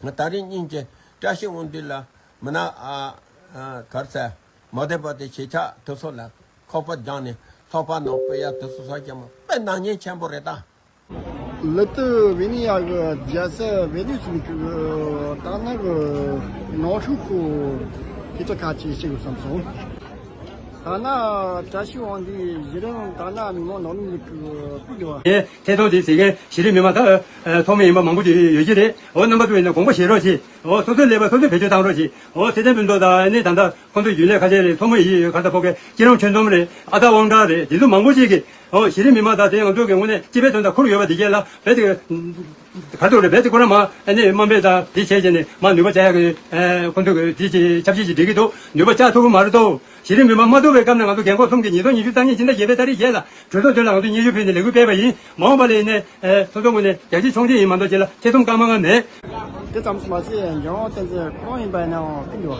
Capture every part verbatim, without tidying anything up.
ང་ད་རིང་སྙིང་རྗེ། བཀྲ་ཤིས་དབང་འདུས་ལ་མི་ན་ཨ་ཨ་གར་ས་མ་བདེ་བ་དེ་ཞེ་ཆགས་དུ་སོ་ལ་ཁོག་པ་སྦྱངས་ནས་ལྷག་པ་ནང་དཔེ་ཡ་དུ་སོ་ས་ཀྱང་མ་དཔེ་ནག་ཉེས་ཆེན་པོ་རེད་ད། ལི་ཏི་ཝེ་ནི་ཡ་གི་རྒྱལ་ས་ཝེ་ནི་སི་ནི་གི་ད་ནི་གི་ནོར་ཧྲུག་གི་སྐད་ཆ་ཁ་ཅིག་བཤད་དགོས་བསམ་སོང་། ད་ནི་བཀྲ་ཤིས་དབང་འདུས་གཞི་རིམ་ད་ནི་མི་མང་ནོར་ལུག་གི་སྤུ་འདི་བ། ཐད་གཏོང་དེ་ཟེར་མཁན་གཞི་རིམ་མི་མང་ད་ཚོགས་མི་ཡིན་པ་མང་པོ་ཅིག་ཡོད་ཀྱི་རེད། འོ་རྣམ་པ་ཚོ་ཡིན་ན་དགོངས་པ་བཞེས་རོགས་གྱིས། འོ་སོ་སོའི་ཀླད་པ་སོ་སོས་བེད་སྤྱོད་བཏང་རོགས་གྱིས། འོ་ཚེ་བརྟན་ཕུན་ཚོགས་དང་ཨ་ནི་ད་ལྟ་ཁོང་ཚོའི་རྒྱུན་ལས་ཁ་ཤས་རེད། མཚོ་མོ་ཡིན་ག་ད་ཕོ་སྐད་སྐྱིད་རོང་ཆོས་འཛོམས་རེད། ཨ་ད་དབང་གྲགས་རེད། དེ་ཚོ་མང་པོ་ཞིག་གིས་འོ་གཞི་རིམ་མི་མང་དང་དེ་ང་ཚོ་གི་ངོས་ནས་སྤྱི་པའི་དོན་དང་ཁུར་ཡོད་པ་དེ་གས་ལ་རྦད་དེ་ག་ཚོད་རེད། རྦད་དེ་ཁོ་རང་མ་ཨ་ནི་དམའ་འབེབས་དང་དེ་བྱས་བྱས་ནས་མ་ནུས་པ་བྱ་ཡག་གི་ཁོང་ཚོ་གི་དེ་ཅི་ཆབ་སྲིད་ཅིག་སྒྲིག་གི་འདུག་ནུས་པ་བཅག་ཐུབ་ཀྱི་མ་རེད་དོ། གཞི་རིམ་མི་མང་མ་ཐུབ་པའི་སྐབས་ནས་ང་ཚོ་རྒན་འཁོགས་གསུམ་གྱིས་ཉིས་སྟོང་ཉི་ཤུ་རྩ་གཉིས་ཕྱི་ཟླ་བརྒྱད་པའི་ཏ་རིག་བརྒྱད་ལ་གྲོས་ཚོགས་དོན་ལ་ང་ཚོ་སྙན་ཞུ་ཕུལ་ནས་ལས་འགུལ་སྤེལ་བ་ཡིན། མ་འོངས་པ་ལ་ཡིན་ནའི་སོ་སོ་ངོས་ནས་རྒྱལ་སྤྱིའི་ཕྱོགས་སྒྲིག་ཡིན་མ་གཏོགས་ཅི་ལ་ཐེ་ཚོམ་སྐར་མ་ལྔ་མེད། དེ་ཙམ་མ་ཟད་འཇམ་དབྱངས་བསྟན་འཛིན་ཁོ་རང་ཡིན་པ་ཡིན་ནའང་ཀུན་འགྲོ།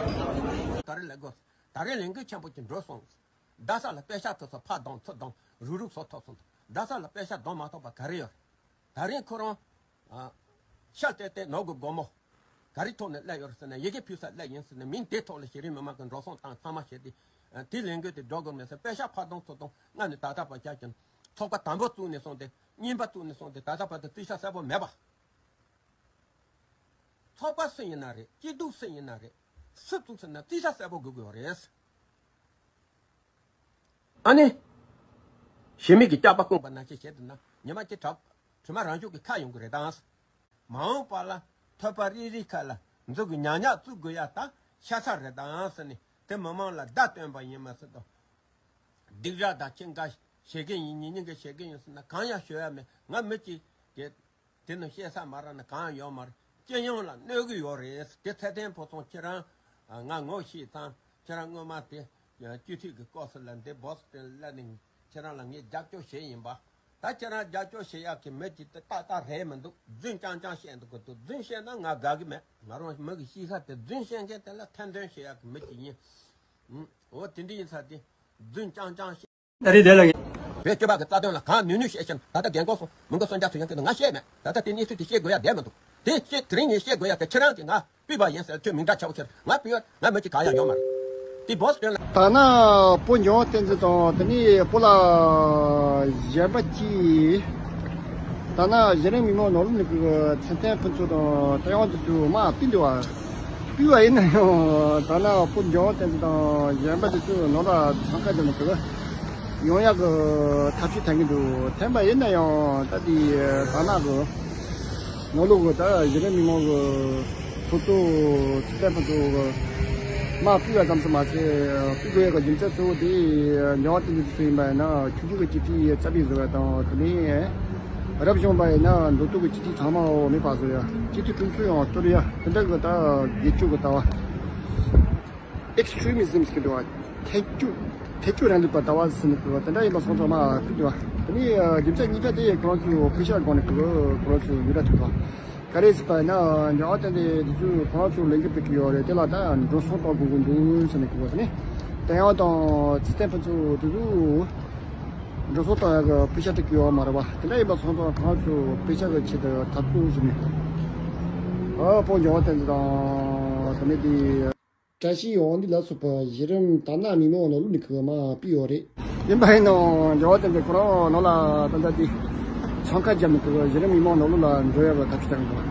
ད་རེས་ལས་འགུལ་ད་རེས་ལས་འགུལ་ཆེན་པོ་ཅིག་འགྲོ་སོང་། རྡ་ས་ལ་པེ་ཤག་ཐོབ་ས་ཕ་དང་ཚུ་དང་རུག་རུག་སོགས་ཐོབ་སོང་། རྡ་ས་ལ་པེ་ཤག་དང་མ་ཐོབ་པ་ག་རེ་ཡོད། ད་རིང་ཁོ་རང་ཨ། ཤ་བལྟས་ཏེ་ནོར་གི་སྒོར་མོ་ག་རེ་ཐོག་ནས་སླེབས་ཡོད་རེད་ཟེར་ན། ཡི་གེ་ཕུལ་ས་སླེབས་ཡིན་ཟེར་ནས་མིང་དེ་ཐོག་ལ་གཞི་རིམ་མི་མང་གི་འགྲོ་སོང་བཏང་ཚང་མ་བྱས་ཏེ། ཨ། དེ་ལས་འགུལ་དེ་འགྲོ་དགོས་མེད་ཟེར། པེ་ཤག་ཕ་དང་ཚུ་དང་ང་ནི་ད་ལྟ་བར་ཆ་ཅན་ཚོགས་པ་དང་པོ་བཙུགས་ནས་སོང་སྟེ་གཉིས་པ་བཙུགས་ནས་སོང་སྟེ་ད་ལྟ་བར་དུ་རྩིས་ཆ་གསལ་པོ་མེད་པ། ཚོགས་པ་སུ་ཡིན་ན་རེད། སྐྱིད་སྡུག་སུ་ཡིན་ན་རེད། སུ་བཙུགས་ཟེར་ན་རྩིས་ཆ་གསལ་པོ་དགོས་ཀྱི་ཡོད་རེད། ཨ་ནི། ཞི་མི་གི་སྐྱག་པ་སྐུངས་པ་ནང་བཞིན་བྱས་འདུག་ན་ཉི་མ་གཅིག་དྲག་དྲི་མ་རང་ཤུགས་ཀྱིས་ཁ་ཡོང་གི་རེད་དང་། མ་འོངས་པ་ལ་ཐོད་པ་རིལ་རིལ་ཁ་ལ་འཛུགས་ཀྱི་ཉག་ཉག་བཙུགས་དགོས་ཡ་ད་ཤ་ཚ་རེད་དང་ཟེར་ནས། དེ་མི་མང་ལ་བརྡ་སྟོན་པ་ཡིན་མ་ཟད་དང་། སྡིགས་ར་དང་ཁྱི་འགའ་བྱེད་ཀྱི་ཡིན། ཉིན་ཉིན་གྱི་བྱེད་ཀྱི་ཡིན་ཟེར་ན་གང་ཡང་ཤོད་ཡ་མེད། ང་མི་གཅིག་གིས་དེ་ནི་བཤད་ས་མ་རག་ན་གང་ཡང་ཡོད་མ་རེད། སྤྱི་ཡོངས་ལ་གནོད་ཀྱི་ཡོད་རེད། དེ་ཚེ་བརྟན་ཕུན་ཚོགས་ཁྱེད་རང་ང་ངོ་ཤེས་ཙང་། ཁྱེད་རང་སྔོན་མ་དེ་སྤྱི་འཐུས་ཀྱི་སྐབས་སུ་ལ་འདི་བོ་སི་ཊོན་སླེབས་ནས་ཁྱེད་རང་ལ་ངས་རྒྱབ་སྐྱོར་བྱས་ཡིན་པ། ད་ཁྱེད་རང་རྒྱབ་སྐྱོར་བྱེད་ཡག་གི་མི་གཅིག་དེ་ཏག་ཏག་རེད་མི་འདུག་རྫུན་རྐྱང་རྐྱང་བཤད་འདུག་གི་འདུག་རྫུན་བཤད་ན་ང་དགའ་གི་མེད། ང་རང་མི་གི་གཤིས་ཀ་དེ་རྫུན་བཤད་མཁན་དེ་ལ་ཐེར་འདོན་བྱེད་ཡག་གི་མི་གཅིག་ཡིན། འོ་དེ་འདྲ་ཡིན་ཙང་དེ་རྫུན་རྐྱང་རྐྱང་བཤད། ཨ་རི་དེ་ལ་ངས། བོད་སྐྱོབ་པ་གི་རྩ་དོན་ལ་གང་ནུས་ནུས་བཤད་ཤེས་ན། ད་ལྟ་རྒན་གོག་སོང་། མི་འགོ་སོན་རྒྱ་ཚུ་ཡང་སྐྱོད་དུ་ང་བཤད་མེད། ད་ལྟ་དེ་གནས་ཚུལ་དེ་བཤད་དགོས་ཡ་བསྡད་མི་འདུག་དེ་བཤད་དེ་རིང་ངས་བཤད་དགོས་ཡ་དེ་ཁྱེད་རང་གིས་ང་ཕུད་པ་ཡིན་ཟེར། ཁྱོད་མིང་གྲགས་ཆེ་བོ་ཁྱེར། ང་ཕུད་ཡོད། ང་མི་གཅིག་གང་ཡང་ཡོད་མ་རེད། དེ་བོ་སི་ཊོན་ལ། ད་ནི་སྤོ་འཇམ་དབྱངས་བསྟན་འཛིན་དང་དེ་ནས་སྤོ་ལགས་གཞན་པ་གཅིག་ད་ནི་གཞི་རིམ་མི་མང་ནང་ལོགས་ནས་ཀྱི་ཚེ་བརྟན་ཕུན་ཚོགས་དང་བསྟན་དབང་དེ་ཚོ་མར་ཕུད་འདུག་བ། ཕུད་པ་ཡིན་ན་ཡང་ད་ནི་སྤོ་འཇམ་དབྱངས་བསྟན་འཛིན་དང་གཞན་པ་དེ་ཚོ་ནང་ལ་འཚང་ཁ་རྒྱབ་ནས་ཀྱི་ཡོང་ཡག་གི་ཐབས་ཤེས་འཐེན་གྱི་འདུག་འཐེན་པ་ཡིན་ན་ཡང་ད་དེ་ད་ནི་གི་ནང་ལོགས་ཀྱི་ད་གཞི་རིམ་མི་མང་གི་ཚོགས་གཙོ་ཚེ་བརྟན་ཕུན་ཚོགས་ཀྱིས་མར་ཕུད་པ་ཙམ་དུ་མ་ཟད། ཕུད་དགོས་ཡག་གི་རྒྱུ་མཚན་གཙོ་བོ་དེ་འཇམ་དབྱངས་བསྟན་འཛིན་དེ་ཚོ་ཡིན་པ་ཡིན་ན་ཆོས་བརྒྱུད་ཀྱི་སྤྱི་འཐུས་རྩ་བའི་བཟོ་བ་དང་། དེ་ནས་རབ་བྱུང་པ་ཡིན་ན་མདོ་སྟོད་ཀྱི་སྤྱི་འཐུས་ཚང་མ་འོ་མེད་པ་བཟོ་ཡ། སྤྱི་འཐུས་དྲུང་འཚོ་ཡང་གཏོར་ཡ། དེ་འདྲ་གི་ད་སྒེར་གཅོད་ཀྱི་ལྟ་བ། ཨེག་སི་ཊི་རི་མི་ཛིམ་ཟེར་གྱི་འདུག་བ། ཐལ་འགྱུར་ཐལ་འགྱུར་རིང་ལུགས་པ་ལྟ་བ་ཟེར་ནས་གི་དེ་འདྲ་ཡིན་པ་སོང་ཙང་མར་ཕུད་འདུག་བ། དེ་ནས་རྒྱུ་མཚན་གཉིས་པ་དེ་ཁོ་རང་ཚོས་དཔེ་ཆ་སྒང་ནས་གི་ཁོ་རང་ཚོས་ཡུལ་ར་ཐུག་འདུག་བ། ག་རེ་ཟེར་བ་ཡིན་ན་འཇམ་དབྱངས་བསྟན་འཛིན་དེ་ཚོས་ཁོ་རང་ཚོ་ལས་འགུལ་སྤེལ་གྱི་ཡོད་རེད། དེ་ལ་ད་འགྲོ་སོང་གཏོང་དགོས་ཀྱི་འདུག་ཟེར་ནས་གི་དེ་ནས་བསྟན་དབྱངས་དང་ཚེ་བརྟན་ཕུན་ཚོགས་དེ་ཚོས་འགྲོ་སོང་གཏོང་ཡག་གི་དཔེ་ཆ་སྤྲད་ཀྱི་ཡོད་མ་རེད་བ། དེ་འདྲ་ཡིན་པ་སོང་ཙང་ཁོ་རང་ཚོས་དཔེ་ཆ་གི་ཆེད་དུ་འཐབ་རྩོད་བྱས་ནས། ཨ་སྤོ་འཇམ་དབྱངས་བསྟན་འཛིན་དང་དེ་ནས་དེ། བཀྲ་ཤིས་དབང་འདུས་ལ་སོགས་པ་གཞི་རིམ་དར་ནག་མི་མང་ནང་ལོགས་ནས་ཁོ་མར་ཕུད་ཡོད་རེད། ཡིན་པ་ཡིན་ནའང་འཇམ་དབྱངས་བསྟན་འཛིན་ཁོ་རང་ནང་ལ་ད་ལྟ་དེ་འཚང་ཁ་བརྒྱབ་ནས་ཁོ་གཞི་རིམ་མི་མང་ནང་ལོགས་ལ་འགྲོ་ཡག་གི་ཐབས་ཤེས་བཏང་གི་འདུག་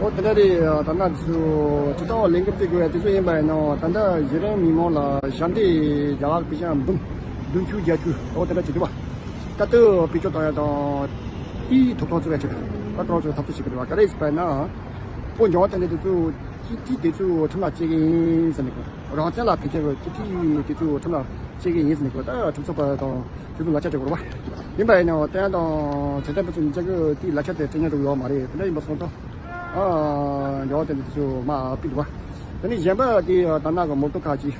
འོ་དེ་འདྲ་རེད། དར་ནག་དེ་ཚོ་ཇི་ལྟར་ལས་འགུལ་སྤེལ་དགོས་ཡ་དེ་ཚོ་ཡིན་པ་ཡིན་ནའང་ད་ལྟ་གཞི་རིམ་མི་མང་ལ་ཞབས་འདེགས་རྒྱག་ཡག་དཔེ་ཆ་འབུམ་བདུན་ཅུ་བརྒྱད་ཅུ་འོ་དེ་འདྲ་བྱེད་འདུག་བ། ད་ལྟ་བེད་སྤྱོད་གཏོང་ཡ་དང་དེའི་ཐོབ་ཐང་རྩོད་ཡ་ཆེད་དུ་ད་ཁོ་རང་ཚོས་འཐབ་རྩོད་བྱེད་ཀྱི་རེད་བ། ག་རེ་ཟེར་བ་ཡིན་ན་སྤོ་འཇམ་དབྱངས་བསྟན་འཛིན་དེ་ཚོ། སྤྱི་འཐུས་དེ་ཚོ་ཁྲིམས་ལ་བཅད་ཀྱི་ཡིན་ཟེར་ནས་གོ། རང་བཙན་ལ་ཕན་ཆེ་བའི་སྤྱི་འཐུས་དེ་ཚོ་ཁྲིམས་ལ་བཅད་ཀྱི་ཡིན་ཟེར་ནས་གོ། ད་གྲོས་ཚོགས་པ་དང་དེ་ཚོ་ལག་ཆ་སྤྲད་དགོས་རེད་བ། ཡིན་པ་ཡིན་ནའང་བསྟན་དབྱངས་དང་ཚེ་བརྟན་ཕུན་ཚོགས་གཉིས་ཆ་གི་དེའི་ལག་ཆ་དེ་སྤྲད་མཁན་འགྲོ་གི་ཡོད་མ་རེད། དེ་འདྲ་ཡིན་པ་སོང་ཙང་ཨ་འཇམ་དབྱངས་བསྟན་འཛིན་དེ་ཚོ་མར་ཕུད་འདུག་བ། དེ་ནས་གཞན་པ་དེ་དར་ནག་གི་མོལ་ཏོ་ཁག་ཅིག་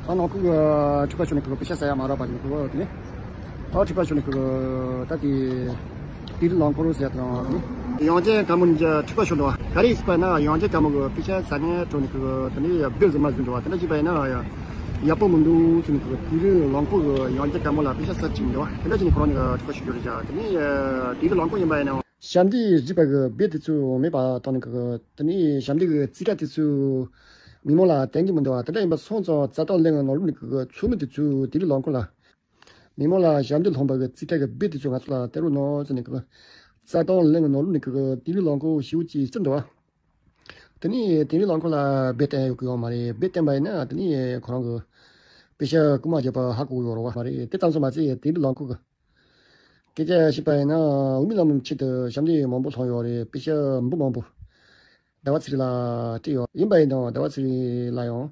ཨ་ནང་ཁུལ་གྱི་འཁྲུག་པ་ཤོར་ནས་ཁོ་པེ་ཤ་ཟ་ཡ་མ་རག་པ་ནས་ཁོ་དེ་ནས། ཨ་འཁྲུག་པ་ཤོར་ནས་ཁོ་ད་དེ་དེ་རིང་རླངས་འཁོར་ཟེར་ཡ་དང་ཡང་ཅན་དཀར་མོ་གཉིས་ཆ་འཁྲུག་པ་ཤོར་འདུག་བ། ག་རེ་ཡིན་ཟེར་བ་ན་ཡང་ཅན་དཀར་མོ་གི་པེ་ཤ་ཟ་མཁན་ཁྲོད་ནས་ཁོ་དེ་ནས་སྦིར་ཟིན་མ་ཟིན་འདུག་བ། དེ་འདྲ་བྱས་པ་ཡིན་ན་ཡག་པོ་མི་འདུག་ཟེར་ནས་ཁོ་དེ་རིང་རླངས་འཁོར་གི་ཡང་ཅན་དཀར་མོ་ལ་པེ་ཤ་ཟ་བཅུག་འདུག་བ། དེ་འདྲ་བྱས་ནས་ཁོ་རང་གཉིས་ཀ་འཁྲུག་པ་ཤོར་རྒྱུ་རེད་བཞག་དེ་ནས་དེ་རིང་རླངས་འཁོར་ཡིན་པ་ཡིན་ན། ཞབས་འདེགས་རིག་པ་གི་སྦས་དེ་ཚོ་མེད་པ་བཏང་ནས་གི། དེ་ནས་ཞབས་འདེགས་གི་རྩིས་ཁྲ་དེ་ཚོ་མི་མང་ལ་བསྟན་གྱི་མི་འདུག་བ། དེ་འདྲ་ཡིན་པ་སོང་ཙང་རྩ་དང་ལས་ངན་ནང་ལོགས་ནས་གི་ཚོགས་མི་དེ་ཚོ་དེ་རིང་ལང་ཁོ་ལ། མི་མང་ལ་ཞབས་འདེགས་སློང་བ་གི་རྩིས་ཁྲ་གི་སྦས་དེ་ཚོ་ང་ཚོ་ལ་སྟེར་རོགས་གནང་ཟེར་ནས་གི། རྩ་དང་ལས་ངན་ནང་ལོགས་ནས་གི་དེ་རིང་ལང་ཁོ་ཞེ་པོ་ཅིག་བརྩི་འདུག་བ། དེ་ནས་དེ་རིང་ལང་ཁོ་ལ་སྦས་བསྟན་ཡོད་གི་ཡོད་མ་རེད། སྦས་བསྟན་པ་ཡིན་ན་དེ་ནས་ཁོ་རང་གི་པེ་ཤག་རྐུ་མ་བརྒྱབ་པ་ཧ་གོ་ཡོད་རེད་བ། མ་རེད། དེ་ཙམ་སོང་མ་ཚད་དེ་རིང་ལང་ཁོ་གི་སྐད་ཆ་བཤད་པ་ཡིན་ན། དབུ་མའི་ལམ་ཆེད་དུ་ཞབས་འདེགས་མང་པོ་སློང་ཡོད་རེད། པེ་ཤག་འབུམ་མང་པོ་ཟླ་བ་ཚེ་རིང་ལ་སྤྲད་ཡོད་ཡིན་པ་ཡིན་ནའང་ཟླ་བ་ཚེ་རིང་ལ་ཡང་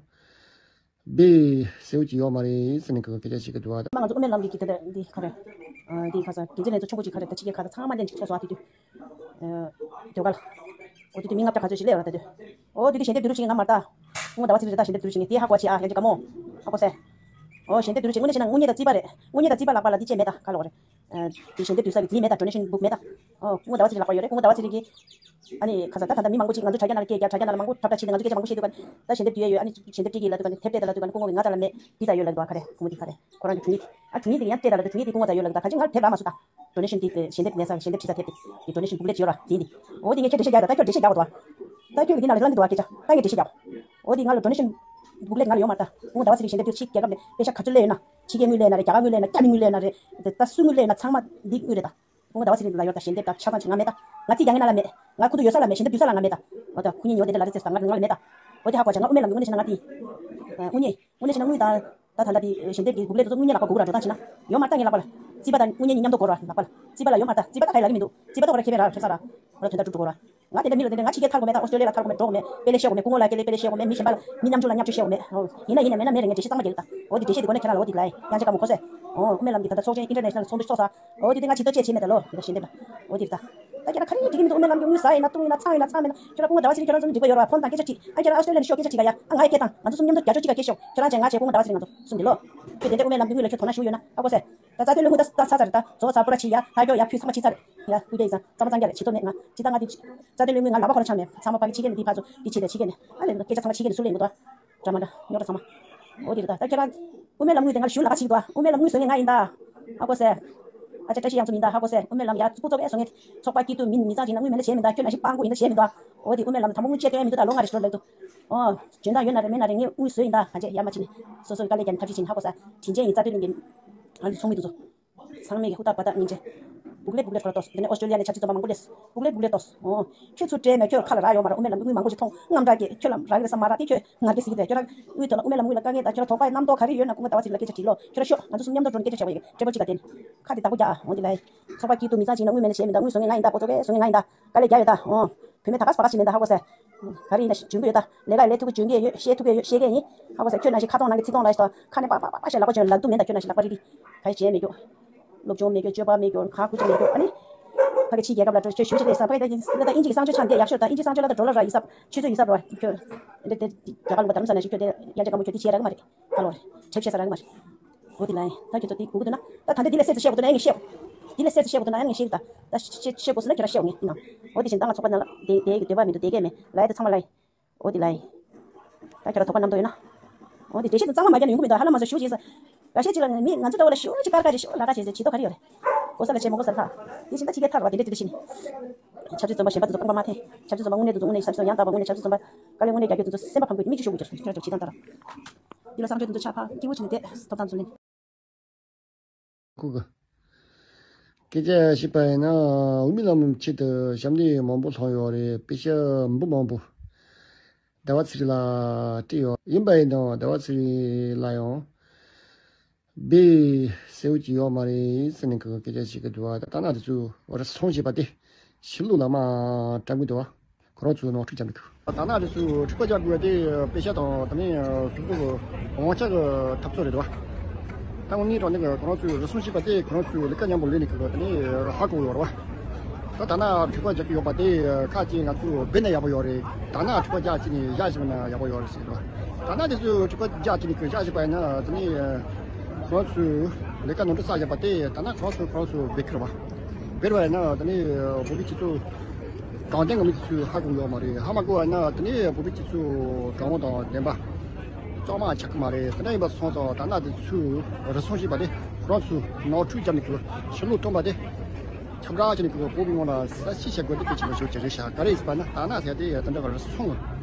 སྦས་ཟེར་བ་ཅིག་ཡོད་མ་རེད་ཟེར་ནས་གི་སྐད་ཆ་བཤད་གི་འདུག་བ། ང་ཚོ་དབུ་མའི་ལམ་གྱི་འདི་ག་རེ། འདི་ག་ཟེར། འགན་འཛིན་ལྷན་ཚོགས་ཆེན་པོ་ཅིག་ག་རེ་ད་ཕྱི་རྒྱལ་ཁག་དང་ཚང་མ་ལྷན་ཅིག་ཚོགས་སོང་། ཨ་དེ་དུས། ཨ། ཟློས་གར། འོ་དེ་དུས་མི་ལྔ་བརྒྱ་ག་ཚོད་ཞིག་སླེབས་ཡོད་རེད་ད་དུས། འོ་དེ་དུས་ཞལ་འདེབས་བསྡུ་རུབ་བྱེད་ངས་ང་མ་རེད་ད། སྐུ་ངོ་ཟླ་བ་ཚེ་རིང་རེད་ད། ཞལ་འདེབས་བསྡུ་རུབ་བྱེད་ངས་དེ་ཧ་གོ་བ་བྱེད་ཨ། ཡང་ཅིག་དགའ་མོ། ཧ་གོ་སོང་། འོ་ཞལ་འདེབས་བསྡུ་རུབ་བྱེད། དངོས་གནས་བྱས་ན་དངུལ་གནས་དང་རྩིས་པ་རེད། དངུལ་གནས་དང་རྩིས་པ་ལག་པ་ལ་དེ་ཅེས་མེད་ད། ག་ལོག་རེད། ཨ། དེ་ཞལ་འདེབས་བསྡུ་ས་གི་རྫིས་མེད་ད། donation book མེད་ད། ཨོ། སྐུ་ངོ་ཟླ་བ་ཚེ་རིང་གི། ཨ་ནི་ཁ་སང་ད་ད་ལྟ་མི་མང་པོ་ཅིག་ང་ཚོ་དྲ་རྒྱ་ནང་ལ་སྐད་རྒྱག་དྲ་རྒྱ་ནང་ལ་མང་པོ་འཁྲབ་འཁྲབ་བྱས་ནས་ང་ཚོ་སྐད་ཆ་མང་པོ་བཤད་འདུག་ག་ད་ཞལ་འདེབས་བསྡུ་ཡས་ཡོད། ཨ་ནི་ཞལ་འདེབས་སྤྲད་ཀྱི་ཡིན་ལབ་འདུག་ག་དེབ་སྤྲད་དང་ལབ་འདུག་ག་སྐུ་ངོ་གིས་ང་རྩ་ལ་མེད། བི་ཛ་ཡོད་ལབ་འདུག་ག་ག་རེ་སྐུ་ངོ་དེ་ག་རེ། ཁོ་རང་གི་དྲུང་ཡིག་དེ། ཨ། དྲུང་ཡིག་དེ་ཡང་སྤྲད་དང་ལབ་འདུག་དྲུང་ཡིག་དེ་སྐུ་ངོ་རྩ་ཡོད་ལབ་འདུག་ད་ག་ཅི་ང་ལ་དེབ་རག་མ་སོང་ད། donation དེ་ཞལ་འདེབས་ལེན་ས་ཞལ་འདེབས་བྱེད་ས་དེབ་དེ་དེ་donation booklet ཅིག་ཡོད་ར་འཛིན་དེ། འོ་དེ་ངས་ཁྱོད་འགྲེལ་བཤད་རྒྱག་ད། ད་ཁྱོད་འགྲེལ་བཤད་རྒྱག་དགོས་ད། ད་ཁྱོད་ཀྱི་དེ་ནང་ལ་ལབ་འདུག་བ་སྐད་ཆ། ད་ངས་འགྲེལ་བཤད་རྒྱག་དགོས། ཨོ་དེ་ངས་ཁྱོད་འགྲེལ་བཤད་རྒྱག་དགོས། ད་ཁྱོད་འགྲེལ་བཤད་རྒྱག་དགོས། འོ་དེ་ང་ལ་donation booklet ང་ལ་ཡོད་མ་རེད་ད། སྐུ་ངོ་ཟླ་བ་ཚེ་རིང་ཞལ་འདེབས་དེ་ཕྱི་རྒྱལ་ཁབ་ནས་པེ་ཤག་ག་ཚོད་སླེབས་ཡོད་ན། ཕྱི་རྒྱལ་དངུལ་སླེབས་ན་རེད། རྒྱ་གར་དངུལ་སླེབས་ན་རེད། རྒྱ་མི་དངུལ་སླེབས་ན་རེད། ད་སུ་དངུལ་སླེབས་ན་ཚང་མ་འདི་དངུལ་རེད་ད། སྐུ་ངོ་ཟླ་བ་ཚེ་རིང་ལ་ཡོད་ད། ཞལ་འདེབས་ད་ཆ་ཚང་ཆ་ང་མེད་ད། ང་རྩིས་རྒྱག་མཁན་ན་ལ་མེད། ང་ཁུ་ཐུ་ཡོད་ས་ལ་མེད། ཞལ་འདེབས་བསྡུ་ས་ལ་ང་མེད་ད། འོ་ད་ཁུ་ཉིན་ཉོ་དེ་འདྲ་ལ་རེ་ཙེ་ད་ང་ང་ལ་མེད་ད། འོ་དེ་ཧ་གོ་བྱ། ང་དབུ་མའི་ལམ་གྱི་དངོས་གནས་བྱས་ན་ང་དེ། དངོས་གནས་དངོས་གནས་བྱས་ན་དངུལ་ད། ད་ད་ལྟ་དེ་ཞལ་འདེབས་ཀྱི་booklet དེ་ཚོ་དངུལ་གནས་ལག་པ་དགོས་ར་ད་ཕྱིན་ན། ཡོད་མ་རེད་ད་ངའི་ལག་པ་ལ། རྩིས་པ་དང་དངུལ་གནས་གཉིས་མཉམ་དུ་དགོས་ར་ལག་པ་ལ། རྩིས་པ་ལ་ཡོད་མ་རེད་ད། རྩིས་པ་ད་ག་ཡི་ལ་གི་མི་འདུག་རྩིས་པ་ད་ཁོ་ར་ཁེ་ཕན་ར་ཁེ་ས་ར། ཁོ་ར་དོན་དག་འགྲུབ་འགྲོ་གོ་ར། ང་དེ་འདྲ་མི་ལ་དེ་འདྲ་ང་ཕྱི་རྒྱལ་ཐར་གོ་མེད་ད། ཨོ་སི་ཀྲོ་ལི་ཡ་ལ་ཐར་གོ་མེད་འགྲོ་གོ་མེད། པེ་ལེ་ཤི་ཡ་གོ་མེད། སྐུ་ངོ་ལ་ཀེ་ལེ་པེ་ལེ་ཤི་ཡ་གོ་མེད། མི་གཞན་པ་ལ་མི་མཉམ་ཆུང་ལ་མཉམ་ཆུང་བཤད་གོ་མེད། ཨོ། ཡིན་ན་ཡིན་ན་མེད་ན་མེད་རེད། ངས་འགྲེལ་བཤད་གཙང་མ་རྒྱག་གི་ད། ཨོ་དེ་འགྲེལ་བཤད་དེ་གོ་ནས་ཁྱེད་རང་ལ་འོ་དེ་ལ་ཡང་ཅིག་དགའ་མོ་གོ་སོང་། ཨོ་དབུ་མའི་ལམ་གྱི་ད་ལྟ་ཚོགས་ཆེན་international ཚོགས་འདུ་ཚོགས་ས། ཨོ་དེ་དེ་ང་ཇི་ལྟར་བྱས་བྱས་མེད་ད་ལོ། དེ་ད་ཞལ་འདེབས་ད། ཨོ་དེ་རེད་ད། ད་ཁྱེད་རང་ག་རེ་འགྲིག་གི་མི་འདུག་དབུ་མའི་ལམ་གྱི་དངུལ་ཟ་ཡིན་ན་བཏུང་ཡིན་ན་ཚང་ཡིན་ན་ཚང་མེད་ན་ཁྱོད་རང་སྐུ་ངོ་ཟླ་བ་ཚེ་རིང་ཁྱོད་རང་ཚོ་འགྲིག་པ་ཡོད་ར། ཕོན་དང་སྐད་ཆ་དྲིས། ཨ་ཁྱེད་རང་ཨོ་སི་ཀྲོ་ལི་ཡ་ནས་ཤོག་སྐད་ཆ་དྲིས་ག་ཡ། ཨ་ང་ཡ་སྐད་བཏང་། ང་ཚོ་གསུམ་མཉམ་དུ་རྒྱབ་སྐྱོར་གཅིག་ག་སྐད་ཤོག་ཁྱོད་རང་བྱས་ང་བྱས་སྐུ་ངོ་ཟླ་བ་ཚེ་རིང་ང་ཚོ་གསུམ་དེ་ལོ། ཁྱོད་དེ་འདྲ་དབུ་མའི་ལམ་གྱི་དངུལ་ལ་ཁྱོད་དོ་སྣང་ཞུ་ཡོད་ན་ཧ་གོ་སོང་། ད་རྩ་དོན་ལས་དངུལ་ད་ད་ཚར་ཚར་རེད་ད། བཟོ་ཚར་པོ་ར་ཕྱི་ཡ་ཧ་ཀྱོ་ཡ་ཕུད་ཚང་མ་ཕྱི་ཚར་རེད་ཡ། དབུས་པའི་ཡིན་ཙང་ཚང་མ་གཙང་རྐྱང་རེད། བྱེད་ཐུབ་མེད་ང་ཇི་ལྟར་ང་དེ་རྩ་དོན་ལས་དངུལ་ང་ལག་པ་ཁོ་ར་འཆང་མེད། ཚང་མ་ཕ་གི་ཕྱི་རྒྱལ་ནས་དེ་ཕར་ཚུར་དེ་བྱེད་དེ་ཕྱི་རྒྱལ་ནས་ཨ་ལས་སྐད་ཆ་ཚང་མ་ཕྱི་རྒྱལ་ནས་སུ་ལེན་དགོས་ད། འདྲ་མ་འདྲ་རྙོག་དྲ་ཚང་མ། འོ་དེ་རེད་ད། ད་ཁྱེད་རང་དབུ་མའི་ལམ་དངུལ་དེ་ང་ལ་ཞུ་ལ་ཁ་ཕྱིན་འདུག་ཨ། དབུ་མའི་ལམ་དངུལ་བཟོ་མཁན་ང་ཡིན་ད། ཧ་གོ་སོང་། ཨ་ཅག་བཀྲ་ཤིས་དབྱངས་འཛོམས་ཡིན་ད། ཧ་གོ་སོང་། དབུ་མའི་ལམ་ཡ་སྐུ་ཚབ་ཨེ་བཟོ་མཁན་ཚོགས་པ་སྐྱིད་སྡུག་མི་མི་ཚང་ཅིག་ན་དངུལ་མེད་ན་བྱས་མིན་ད། ཁྱོད་ན་ཞིག་དཔང་པོ་ཡིན་ད་བྱས་མིན་འདུག་ཨ། འོ་དེ་དབུ་མའི་ལམ་དང་པོ་དངུལ་བཅད་སྟོན་མི་འདུག་ད་ལོ་ལྔ་རེ་ཞིག་ལོ་ལེགས་འདུག་ཨོ། འཇོན་ཐང་ཡོད་ན་རེད་མེད་ན་རེད། ངས་དངུལ་བཟོས་ཡིན་ད། ག་འཇེ་ཡ་མ་ཕྱིན་ནས་སོ་སོའི་དཀའ་ལས་བརྒྱབ་ནས་ཐབས་ཤེས་བྱས་ནས་ཧ་གོ་ས། དྲིན་ཆེན་ཡིན། རྩ་དོན་ལས་འགན་ཨ་ནི་ཚོགས་མི་དེ་ཚོ། ཚང་མས་ཀྱི་ཧུར་ཐག་འབད་ཐག་སྙིང་རྗེ། booklet booklet ཁོ་ར་ཏོས། དེ་ནས་ཨོ་སི་ཀྲོ་ལི་ཡ་ནས་ཆབ་སྲིད་བཙོན་པ་མང་པོ་སླེབས། booklet booklet ཏོས། ཨོ། ཁྱོད་ཚོ་སྤྲད་མེད། ཁྱོད་ཁ་ལ་རག་ཡོད་མ་རེད། དབུ་མའི་ལམ་དངུལ་མང་པོ་ཞིག་མཐོང་། དངངས་སྐྲག་གི། ཁྱོད་ལ་རག་ཡོད་ས་མ་རག་དེ་ཁྱོད་ངར་གི་ཟིག་གི་དེ། ཁྱོད་རང་དངུལ་དོན་ལ་དབུ་མའི་ལམ་དངུལ་ལ་དཀའ་ངལ་དང་ཁྱོད་རང་དོགས་པ་རྣམ་རྟོག་ག་རེ་ཡོད་ན་སྐུ་ངོ་ཟླ་བ་ཚེ་རིང་ལ་སྐད་ཆ་དྲིས་ལོ། ཁྱོད་རང་ཤོག་ང་ཚོ་གསུམ་མཉམ་དུ་འགྲོ་ནས་སྐད་ཆ་བཤད་པ་ཡིན། དྲན་པ་གཅིག་ག་བསྟན། ཁ་དེ་བདག་པོ་རྒྱག་ཨ། འོ་དེ་ལ། ཚོགས་པ་སྐྱིད་སྡུག་མི་ཚང་ཅིག་ན་དངུལ་མེད་ན་བྱས་མི་འདུག་དངུལ་བཟོ་མཁན་ང་ཡིན་ད། འགོ་ཚོགས་ཀས་བཟོ་མཁན་ང་ཡིན་ད། དཀའ་ལས་རྒྱག་ཡོད་ད། ཨོ། བུད་མེད་ད་ག་ས་བ་ག་ཞིག་མིན་ད། ཧ་གོ་སོང་། ག་རེ་ཡིན་ན་ཞིག་འཇོན་གི་ཡོད་ད། ལས་ཀ་ལས་ཐུབ་གི་འཇོན་གི་ཡོད། བཤད་ཐུབ་གི་ཡོད། བཤད་མཁན་ཡིན། ཧ་གོ་སོང་། ཁྱོད་ན་ཞིག་ཁ་ཐོང་ནང་གི་ཚིག་ཐོང་ལ་ཞིག་ཁ་ནས་པག་པག་པག་པག་བཤད་ལག་པ་ཅོན་ལག་ཏུ་མེད་ད། ཁྱོད་ན་ཞིག་ལག་པ་རིལ་རིལ། ག་ཡི་བྱས་མེད་རྒྱུ། སློབ་སྦྱོང་མེད་རྒྱུ། སྤྱོད་པ་མེད་རྒྱུ། ག་ཁུ་ཅི་མེད་རྒྱུ། ཨ་ནི། ཕ་གི་ཕྱི་རྒྱལ་ཁབ་ལ་འགྲོ་ཆོས་ཞུ་ཅིག་ལས་ས་ཕ་གི་ད་ཡིན་ད་ད་ཨིན་ཇི་གི་གསང་སྤྱོད་ཆ་འདི་ཡག་ཤོས་ད། ཨིན་ཇི་གསང་སྤྱོད་ལ་ད་ཌོ་ལར་ར་ཡིན་ས། ཆུ་ཚོད་ཡིན་ས་ར། ཁྱོད་འདི་འདི་རྒྱ་གར་ལུང་པ་དྷ་རམ་ས་ལ་ཞིག་ཁྱོད་འདི་ཡང་ཅི་ག་མོ་ཁྱོད་འདི་བྱས་ར་གི་མ་རེད། ཁ་ལོ་རེད། ཁྲེབ་བཤད་ས་ར་གི་མ་རེད། འོ་དེ་ལ་ཡིན་ད། ཁྱོད་ཚོ་དེ་གོ་གི་འདུག་ན་ད། ད་འདི་འདི་ལས་སེ་སེ་བཤད་དགོས་འདུག་ན་ཡང་ངས་བཤད། འདི་ལས་སེ་སེ་བཤད་དགོས་འདུག་ན་ཡང་ངས་བཤད་ད། ད་བཤད་བཤད་དགོས་སོང་ན་ཁྱོད་ར་བཤད་འོང་ངས་ཡིན་ནམ། འོ་དེ་བཞིན་ད་ང་ཚོགས་པ་ནང་ལ་དེ་དེ་གི་འདོད་པ་མི་འདུག་དེ་གས་མེད་ལ་ཡ་དེ་ཚང་མ་ལ་ཡིན། འོ་དེ་ལ་ཡིན། ད་ཁྱོད་ར་དོགས་པ་རྣམ་རྟོག་ཡོད་ན། འོ་དེ་འགྲེལ་བཤད་དེ་གཙང་མ་མ་བརྒྱབ་ན་ཡོང་གི་མི་འདུག་ཧ་ལམ་མ་སོང་ཞུ་བྱས་ས། འགའ་ཤས་ཅིག་ལ་མི་ང་ཚོ་འདྲ་བོ་ལ་ཞུ་ཅིག་དཀར་དཀར་ཅིག་ཞུ་ལ་དཀར་ཅིག་ཟེར་བྱེད་དོ་ག་རེ་ཡོད་རེད། གོ་ས་ལ་བྱས་མ་གོ་ས་ལ་ཧ། དེ་བཞིན་ད་ཕྱི་རྒྱལ་ཐར་བ་དེ་འདྲ་དེ་འདྲ་ཞིག་ནས། ཆབ་སྲིད་བཙོན་པ་གཞན་པ་དེ་ཚོ་སྤོང་པ་མ་འཐེན། ཆབ་སྲིད་བཙོན་པ་དངོས་གནས་དེ་ཚོ་དངོས་གནས་ཆབ་སྲིད་བཙོན་པ། དཀའ་ལས་དངོས་གནས་རྒྱག་རྒྱུ་དེ་ཚོ་སེམས་པ་ཕམ་དགོས་ཀྱི་རེད། ཁྱོད་ཚོ་བྱེད་སྟངས་ལྟར། འདི་ལ་གསང་སྤྱོད་དེ་ཚོ་ཆ་ཕ་སྐྱིད་པོ་བྱས་ནས་བསྡད་ཐོབ་ཐང་ཚོ་ལེན། ཁུ་གུ། སྐད་ཆ་བཤད་པ་ཡིན་ན། དབུ་མའི་ལམ་ཆེད་དུ་ཞབས་འདེགས་མང་པོ་སློང་ཡོད་རེད། པེ་ཤག་འབུམ་མང་པོ་ཟླ་བ་ཚེ་རིང་ལ་སྤྲད་ཡོད་ཡིན་པ་ཡིན་ནའང་ཟླ་བ་ཚེ་རིང་ལ་ཡང་སྦས་ཟེར་བ་ཅིག་ཡོད་མ་རེད་ཟེར་ནས་ཁོས་སྐད་ཆ་བཤད་ཀྱི་འདུག་བ། ད་ལྟ་ན་དེ་ཚོ་རེ་ཟུང་བྱས་པ་དེ་ཕྱི་ལོགས་ལ་མར་བཀྲམ་གྱི་འདུག་བ། ཁོ་རང་ཚོས་ནོར་འཁྲུལ་བརྒྱབ་འདུག་ད་ལྟ་དེ་ཚོས་འཁྲུག་པ་རྒྱག་དགོས་པ་དེ་པེ་ཤག་དང་དེ་ནས་སོ་སོ་གི་དབང་ཆ་གི་འཐབ་རྩོད་རེད་བ། ད་དངོས་གནས་དྲང་གནས་ཀྱི་ཁོ་རང་ཚོས་རེ་ཟུང་བྱས་པ་དེ་ཁོ་རང་ཚོས་ལས་ཀ་མཉམ་པོ་ལས་ནས་ཁོ་དེ་ནས་ཧ་གོ་ཡོད་རེད་བ། ད་ད་ན་འཁྲུག་པ་རྒྱག་གི་ཡོད་པ་དེ་ཁ་ཅིག་ང་ཚོས་འབད་ན་ཡག་པོ་ཡོད་རེད། ད་ན་འཁྲུག་པ་རྒྱག་ཅིག་ནས་བཞག་ཞིག་ན་ཡག་པོ་ཡོད་རེད་ཟེར་བ། ད་ན་དེ་ཚོས་འཁྲུག་པ་རྒྱག་ཅིག་ནས་ཁོས་བཞག་ཞིག་པ་ཡིན་ན་དེ་ནས་ཁོ་རང་ཚོས་ལས་ཀ་ནོར་འཁྲུལ་བསགས་བཞག་པ་དེ་ད་ན་ཁོ་རང་ཚོས་ཁོ་རང་ཚོས་འབད་ཁུར་བ། འབད་བ་ཡིན་ན་དེ་ནས་བོད་པའི་སྤྱི་ཚོགས་དྲང་བདེན་གྱི་མི་ཚོས་ཧ་གོ་ཡོད་མ་རེད། ཧ་མ་གོ་བ་ཡིན་ན་དེ་ནས་བོད་པའི་སྤྱི་ཚོགས་དྲང་བོ་དང་བདེན་པ་གཙང་མ་ཆགས་ཀྱི་མ་རེད། དེ་འདྲ་ཡིན་པ་སོང་ཙང་ད་ན་དེ་ཚོས་རེ་ཟུང་བྱས་པ་དེ་ཁོ་རང་ཚོས་ནོར་འཁྲུལ་བརྒྱབ་ནས་ཁོ་ཕྱི་ལོགས་བཏོན་པ་དེ། ཁྱབ་བསྒྲགས་བྱས་ནས་ཁོ་བོད་མི་ཡོངས་ལ་གསལ་བཤད་བྱེད་དགོས་དེ་གལ་ཆེན་པོ་ཞིག་ཅིག་རེད་ཤག་ག་རེ་ཡིན་ཟེར་བ་ན། ད་ན་ཟེར་དེ་ད་འདྲ་བར་སོང་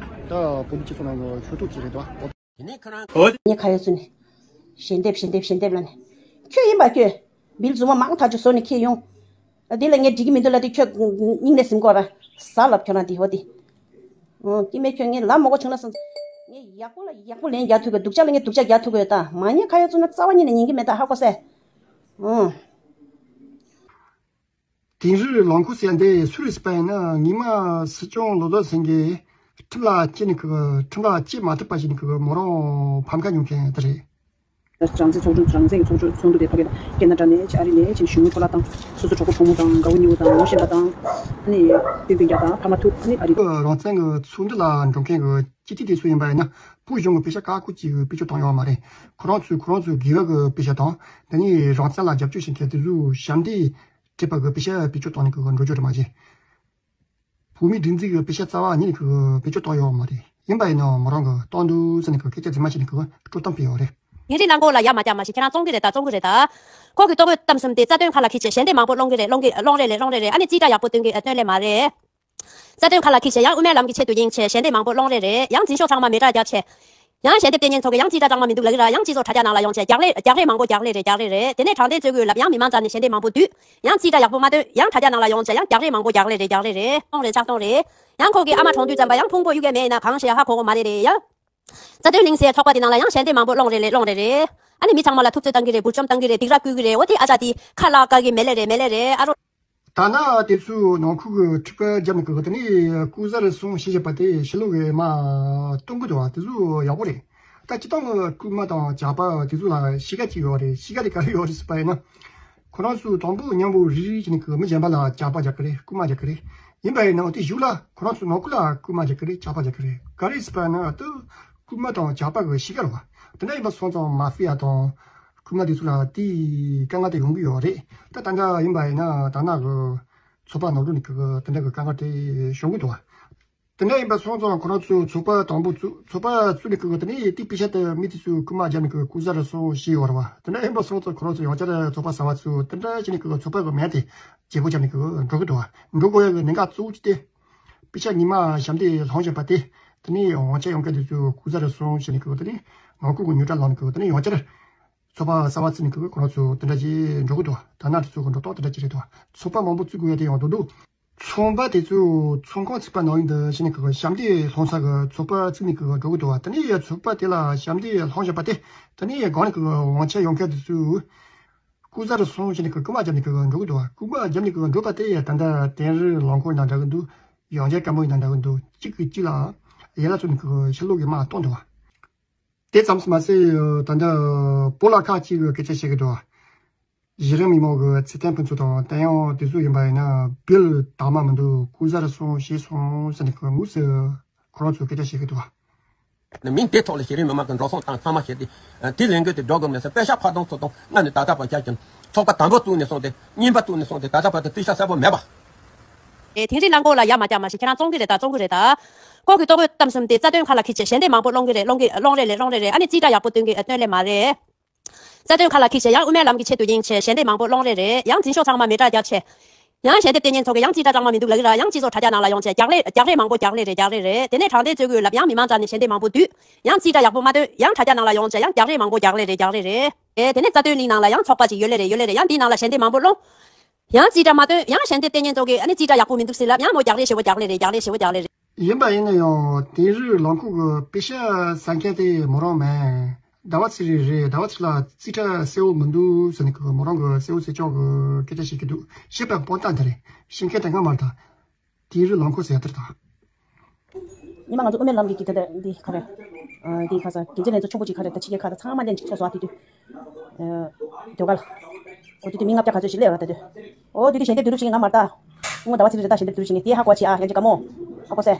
ད་བོད་མི་སྤྱི་ཚོགས་ནང་གི་ཤོག་ཐོག་ཅིག་རེད་དོ། ངས་ཁ་ཡ་བཙུན་ནས་ཞལ་འདེབས་ཞལ་འདེབས་ཞལ་འདེབས་ལ་ནས། ཁྱོད་ཡིན་པ་ཁྱོད། བིལ་རྫུན་མ་མང་ཐག་ཆོད་བཟོ་ནས་ཁྱེར་ཡོང་། འདི་ལ་ངས་འགྲིག་གི་མི་འདུག་ལ་དེ་ཁྱོད་སྙིང་ནས་ཟིན་དགོས་ར། ཟ་ལབ་ཁྱོད་རང་དེ་འོ་དེ། ཨོ་སྐྱེ་དམན་ཁྱོད་ངས་ལབ་མ་གོ་བྱུང་ན་སོང་། ངས་ཡག་པོ་ལ་ཡག་པོ་ལན་རྒྱག་ཐུབ་གི། སྡུག་ཅག་ལ་ངས་སྡུག་ཅག་རྒྱག་ཐུབ་གི་ཡོད་ད། མ་ཉེས་ཁ་ཡ་བཙུན་ན་རྩ་བ་ཉིད་ནས་ཉན་གི་མེད་ད། ཧ་གོ་སེ། ཨོ། དིང་རི་ལང་ཁུ་ཟེར་འདི་སུ་རེད་ཟེར་བ་ཡིན་ན། ཉི་མ་སྲིད་སྐྱོང་ལོ་ཙཱ་བ་སེང་གེ་ཁྲིམས་ལ་སྐྱེས་ནས་ཁུ་ཁྲིམས་ལ་སྐྱེས་མ་ཐུབ་པ་ཞིག་ནས་ཁུ་མོ་རང་ཕམ་ཁ་མྱོང་མཁན་དེ་རེད། རང་བཙན་ཚོགས་ཆུང་། རང་བཙན་གྱི་ཚོགས་ཆུང་ཚོགས་འདུ་དེ་ཕ་གི་དང་ཁེ་ན་ཌ་ནས་ཨ་རི་ནས་ཅིག་གཞུང་གི་ཕོ་ལགས་དང་སོ་སོ་གྲོགས་པོ་གྲོགས་མོ་དང་དགའ་བོ་ཉེ་བོ་དང་ངོ་ཤེས་པ་དང་ཨ་ནི་སྤུན་སྤུན་ཀྱག་དང་ཕ་མ་ཐུག་ཨ་ནི་ཨ་རི། རང་བཙན་གྱི་ཚོགས་འདུ་ལ་འགྲོ་མཁན་གྱི་སྤྱི་འཐུས་དེ་ཚོ་ཡིན་པ་ཡིན་ན། བོད་གཞུང་གི་པེ་ཤ་ཁག་ཁུར་གྱིས་བེད་སྤྱོད་བཏང་ཡོད་མ་རེད། ཁོ་རང་ཚོས་ཁོ་རང་ཚོའི་དགེ་བ་གི་པེ་ཤ་དང་། དེ་ནས་རང་བཙན་ལ་རྒྱབ་སྐྱོར་བྱེད་མཁན་དེ་ཚོའི་ཞབས་འདེགས་སྤྲད་པ་གི་པེ་ཤ་བེད་སྤྱོད་བཏང་ནས་གི་འགྲོ་རྒྱུ་རེད་མ་གཞི། བོད་མིའི་སྒྲིག་འཛུགས་ཀྱི་པེ་ཤ་རྩ་བ་ཉིད་ནས་ཀྱི་བེད་སྤྱོད་གཏོང་ཡོད་མ་རེད། ཡིན་པ་ཡིན་ནའང་མོ་རང་གི་གཏོང་འདུག་ཟེར་ནས་ཀྱི་སྐད་ཆ་རྫུན་མ་བྱས་ནས་ཀྱི་སྤྲོ་གཏམ་སྤེལ་ཡོད་རེད། དིང་རི་གླང་མགོ་ལ་ཡ་མ་བརྒྱབ་མ་ཤེས། ཁྱེད་རང་བཙོང་གི་རེད་ད། བཙོང་གི་རེད་ད། ཁོ་གི་ལྟོ་གོས་གཏམ་གསུམ་དེ་རྩ་དོན་ཁ་ལ་འཁྱེར་བྱས་ཞལ་འདེབས་མང་པོ་སློང་གི་རེད། སློང་གི་སློང་རེད་ལས་སློང་རེད་རེད། ཨ་ནི་རྩིས་ཁྲ་ཡག་པོ་སྟོན་གི་སྟོན་ལེ་མ་རེད། རྩ་དོན་ཁ་ལ་འཁྱེར་བྱས་ཡང་དབུ་མའི་ལམ་གྱི་ཆེད་དུ་ཡིན་བྱས་ཞལ་འདེབས་མང་པོ་སློང་རེད་རེད། ཡང་འཛིན་ཤོག་ཚང་མ་མེ་སྲེག་རྒྱབ་བྱས། ཡང་ཞལ་འདེབས་ལྟས་ཉན་ཚོ་གི་ཡང་རྩིས་ཁྲ་གཙང་མ་མི་འདུག་ལབ་གི་ར། ཡང་སྤྱི་ཚོགས་དྲ་རྒྱ་ནང་ལ་ཡོང་བྱས་རྒྱག་ལེ་རྒྱག་རེས་མང་པོ་རྒྱག་ལེ་རེད། རྒྱག་རེས་རེད། དེ་ནས་དྲང་བདེན་རྩོད་དགོས་ལབ་ཡང་མི་མང་རྩ་ནས་ཞལ་འདེབས་མང་པོ་བསྡུས། ཡང་རྩིས་ཁྲ་ཡག་པོ་མ་སྟོན། ཡང་དྲ་རྒྱ་ནང་ལ་ཡོང་བྱས་ཡང་རྒྱག་རེས་མང་པོ་རྒྱག་ལེ་རེད། རྒྱག་ལེ་རེད། གཏོང་རེད། ཕྱག་གཏོང་རེད། ཡང་ཁོ་གི་ཨ་མ་གྲོངས་དུས་ཙམ་པ་ཡང་ཕུང་པོ་གཡུག་ཡས་མེད་ན་གང་ཞེས་ཧ་གོ་གི་མ་རེད་རེད་ཡ། རྩ་དོན་གླིང་ཟེར་ཚོགས་པ་དེ་ནང་ལ་ཡང་ཞལ་འདེབས་མང་པོ་སློང་རེད་ལས་སློང་རེད་རེད། ཨ་ནི་མི་ཚང་མ་ལ་ཐུབ་ཚོད་བཏང་གི་རེད། འབུར་བཅོམ་བཏང་གི་རེད། སྡིགས་ར་བསྐུལ་གི་རེད། འོ་དེ་ཨ་ཅག་དེ་ཁ་ལག་བཀག་གི་མེད་ལེ་རེད། མེད་ལེ་རེད། ཨ་རོ། ད་ནི་དེ་ཚོའི་ནང་ཁུལ་གྱི་འཁྲུག་པ་རྒྱབ་ནས་ཀྱི་དེ་ནས་སྐུ་གཟར་སོང་ཞེས་བྱ་བ་དེ་ཕྱི་ལོགས་ཀྱི་མ་གཏོང་གི་འདུག་བ། དེ་ཚོ་ཡག་པོ་རེད། ད་སྤྱིར་བཏང་གི་རྐུན་མ་དང་ཇག་པ་དེ་ཚོ་ལ་གཤིས་ཀ་ཅིག་ཡོད་རེད། གཤིས་ཀ་དེ་ག་རེ་ཡོད་རེད་ཟེར་བ་ཡིན་ན། ཁོ་རང་ཚོ་དང་པོ་མཉམ་པོ་རིག་རིག་བྱས་ནས་ཀྱི་མི་གཞན་པ་ལ་ཇག་པ་རྒྱག་གི་རེད། རྐུན་མ་རྒྱག་གི་རེད། ཡིན་པ་ཡིན་ནའང་དེ་གཞུག་ལ་ཁོ་རང་ཚོ་ནང་ཁུལ་ལ་རྐུན་མ་རྒྱག་གི་རེད། ཇག་པ་རྒྱག་གི་རེད། ག་རེ་ཟེར་བ་ན་དེ་རྐུན་མ་དང་ཇག་པ་གི་གཤིས་ཀ་རེད་བ། དེ་འདྲ་ཡིན་པ་སོང་ཙང་མ་ཧྥི་ཡ་དང་རྐུན་མ་དེ་ཚོ་ལ་དེའི་དཀའ་ངལ་དེ་ཡོང་གི་ཡོད་རེད། ད་ད་འདྲ་ཡིན་པ་ཡིན་ན་ད་ནག་གི་ཚོགས་པ་ནང་ལོགས་ནས་གི་དེ་འདྲ་གི་དཀའ་ངལ་དེ་བྱུང་གི་འདུག་བ། དེ་འདྲ་ཡིན་པ་སོང་ཙང་ཁོ་རང་ཚོས་ཚོགས་པ་དང་པོ་བཙུགས། ཚོགས་པ་བཙུགས་ནས་ཀྱི་དེ་ནས་དེ་པེ་ཤ་དེ་མི་དེ་ཚོས་རྐུན་མ་རྒྱབ་ནས་ཀྱི་སྐུ་གཟར་སོང་ཞེས་ཡོད་རེད་བ། དེ་འདྲ་ཡིན་པ་སོང་ཙང་ཁོ་རང་ཚོ་ཡང་བསྐྱར་ཚོགས་པ་གསར་པ་བཙུགས། དེ་འདྲ་བྱས་ནས་ཀྱི་ཚོགས་པ་གི་མིང་དེ་བརྗེ་པོ་བརྒྱབ་ནས་ཀྱི་འགྲོ་གི་འདུག་བ། འགྲོ་དགོས་ཡ་གི་གནད་འགག་གཙོ་བོ་གཅིག་དེ། པེ་ཤ་ཉི་མ་ཞབས་འདེགས་སློང་བཞིན་པ་དེ། དེ་ནས་དབང་ཆ་ཡོད་མཁན་དེ་ཚོས་སྐུ་གཟར་སོང་ཞེས་ནས་ཀྱི་དེ་ནས་ནང་ཁུལ་གྱི་ཉོ་གྲ་ལངས་ནས་ཀྱི་དེ་ནས་ཡང་བསྐྱར་ཚོགས་པ་གསར་པ་བཙུགས་ནས་ཀྱི་ཁོ་རང་ཚོ་དེ་འདྲ་ཅིག་འགྲོ་གི་འདུག་བ། ད་ནག་དེ་ཚོ་གི་འགྲོ་སྟངས་དེ་འདྲ་ཅིག་རེད་འདུག་བ། ཚོགས་པ་མང་པོ་བཙུགས་དགོས་ཡ་དེ་ཡང་འདུག་འདུག་ཚོང་པ་དེ་ཚོས་ཚོང་ཁང་བཙུགས་པ་ནང་བཞིན་དུ་བྱས་ནས་ཀྱི་ཞབས་འདེགས་སློང་ས་གི་ཚོགས་པ་བཙུགས་ནས་ཀྱི་འགྲོ་གི་འདུག་བ། དེ་ནས་ཡ་ཚོགས་པ་དེ་ལ་ཞབས་འདེགས་སློང་བཞིན་པ་དེ། དེ་ནས་ཡ་སྒང་ནས་ཀྱི་དབང་ཆ་ཡོད་མཁན་དེ་ཚོས་སྐུ་གཟར་སོང་ཞེས་ནས་ཀྱི་རྐུན་མ་རྒྱབ་ནས་ཀྱི་འགྲོ་གི་འདུག་བ། རྐུན་མ་རྒྱབ་ནས་ཀྱི་འགྲོ་པ་དེ་ཡ་ད་ལྟ་དིང་རི་ལང་ཁོ་ཡིན་ན་འདྲ་གི་འདུག་ཡང་རྒྱལ་དཀར་མོ་ཡིན་ན་འདྲ་གི་འདུག་གཅིག་གིས་གཅིག་ལ་ཡ་ལ་བཙུགས་ནས་ཀྱི་ཕྱི་ལོགས་ཀྱི་དམག་གཏོང་འདུག་བ། དེ་ཙམ་མ་ཟད་ད་ལྟ་སྤོ་ལགས་ཁག་ཅིག་གིས་སྐད་ཆ་བཤད་ཀྱི་འདུག་བ། གཞི་རིམ་མི་མང་གི་ཚེ་བརྟན་ཕུན་ཚོགས་དང་བསྟན་དབྱངས་དེ་ཚོ་ཡིན་པ་ཡིན་ན་བིལ་དྭངས་མ་མི་འདུག་སྐུ་གཟར་སོང་ཞེས་སོང་ཟེར་ནས་ཀྱི་དངོས་སུ་ཁོ་རང་ཚོས་སྐད་ཆ་བཤད་ཀྱི་འདུག་བ། མིང་དེ་ཐོག་ལ་གཞི་རིམ་མི་མང་གི་འགྲོ་སོང་བཏང་ཚང་མ་བྱས་ཏེ། དེ་ལས་འགུལ་དེ་འགྲོ་དགོས་མེད་ཟེར། པེ་ཤ་ཕར་གཏོང་ཚུར་གཏོང་། སྔ་ནས་ད་ལྟ་བར་བཞག་ཀྱང་ཚོགས་པ་དང་པོ་བཙུགས་ནས་སོང་སྟེ། གཉིས་པ་བཙུགས་ནས་སོང་སྟེ། ད་ལྟ་བར་དུ་ཏི་ཤ་གསལ་པོ་མེད་པ། དེ་དིང་རི་གླང་མགོ་ལ་ཡ་མ་བརྒྱབ་མ་ཤེས། ཁྱེད་རང་བཙོང་གི་རེད་ད། བཙོང་གི་རེད་ད། ཁོ་གི་ལྟོ་གོས་གཏམ་གསུམ་དེ་རྩ་དོན་ཁ་ལ་འཁྱེར་བྱས་ཞལ་འདེབས་མང་པོ་སློང་གི་རེད། སློང་གི་སློང་རེད་ལས་སློང་རེད་རེད། ཨ་ནི་རྩིས་ཁྲ་ཡག་པོ་སྟོན་གི་སྟོན་ལེ་མ་རེད། རྩ་དོན་ཁ་ལ་འཁྱེར་བྱས་ཡང་དབུ་མའི་ལམ་གྱི་ཆེད་དུ་ཡིན་བྱས་ཞལ་འདེབས་མང་པོ་སློང་རེད་རེད། ཡང་འཛིན་ཤོག་ཚང་མ་མེ་སྲེག་རྒྱབ་བྱས། ཡང་ཞལ་འདེབས་ལྟས་ཉན་ཚོ་གི་ཡང་རྩིས་ཁྲ་གཙང་མ་མི་འདུག་ལབ་གི་ར། ཡང་སྤྱི་ཚོགས་དྲ་རྒྱ་ནང་ལ་ཡོང་བྱས་རྒྱག་ལེ་རྒྱག་རེས་མང་པོ་རྒྱག་ལེ་རེད། རྒྱག་རེས་རེད། རྒྱག་རེས་རེད། དེ་ནས་དྲང་བདེན་རྩོད་དགོས་ལབ་ཡང་མི་མང་རྩ་ནས་ཞལ་འདེབས་མང་པོ་བསྡུས། ཡང་རྩིས་ཁྲ་ཡག་པོ་མ་སྟོན། ཡང་དྲ་རྒྱ་ནང་ལ་ཡོང་བྱས་ཡང་རྒྱག་རེས་མང་པོ་རྒྱག་ལེ་རེད། རྒྱག་རེས་རེད། དེ་ནས་རྩ་དོན་གླིང་ནང་ལ་ཡང་ཚོགས་པ་ཅིག་ཡོད་ལེ་རེད། ཡོད་ལེ་རེད། ཡང་འདིའི་ནང་ལ་ཞལ་འདེབས་མང་པོ་སློང་། ཡང་རྩིས་ཁྲ་མ་སྟོན། ཡང་ཞལ་འདེབས་ལྟས་ཉན་ཚོ་གི་ཨ་ནི་རྩིས་ཁྲ་ཡག་པོ་མི་འདུག་ཟེར་ལབ་ཡང་མོ་རྒྱག་རེས་ཞེ་པོ་རྒྱག་ལེ་རེད། རྒྱག་རེས་ཞེ་པོ་རྒྱག་ལེ་རེད། ཡིན་པ་ཡིན་ན་ཡང་དིང་རི་ལང་ཁུག་གི་པེ་ཤ་ཟ་མཁན་དེ་མོ་རང་མེད། ཟླ་བ་ཚེ་རིང་རེད། ཟླ་བ་ཚེ་རིང་ལ་རྩིས་ཁྲ་གསལ་བོ་མི་འདུག་ཟེར་ནས་གི་མོ་རང་གི་གསལ་བོ་གསལ་ལྕོག་གི་སྐད་ཆ་བཤད་ཀྱི་འདུག་བཤད་པའི་དཔང་རྟགས་འདི་རེད། བཤད་མཁན་དེ་ང་མ་རེད་ད། དིང་རི་ལང་ཁུག་ཟེར་ཡ་དེ་རེད་ད། ཉི་མ་ང་ཚོ་དབུ་མའི་ལམ་གྱི་གི་དེ་འདྲ་འདི་ག་རེ། ཨ་འདི་ག་ས་དགེ་མཚན་ལྷན་ཚོགས་ཆུང་པོ་ཅིག་ག་རེ་ད་ཕྱི་རྒྱལ་ཁག་དང་ཚང་མ་ལྷན་ཅིག་ཚོགས་སོ་ཨ་དེ་དུས། ཨ་ཟློས་གར་ལ། ཨོ་དེ་དུས་མི་ལྔ་བརྒྱ་ག་ཚོད་ཅིག་སླེབས་ར་ད་དུས། ཨོ་དེ་དུས་ཞལ་འདེབས་བསྡུ་རུབ་བྱེད་མཁན་ང་མ་རེད་ད། སྔོན་ཟླ་བ་ཚེ་རིང་རེད་ད་ཞལ་འདེབས་བསྡུ་རུབ་བྱེད་མཁན་དེ་ཧ་གོ་བྱེད་ཨ་ཡང་ཅིག་དགའ་མོ། ཧ་གོ་སེ།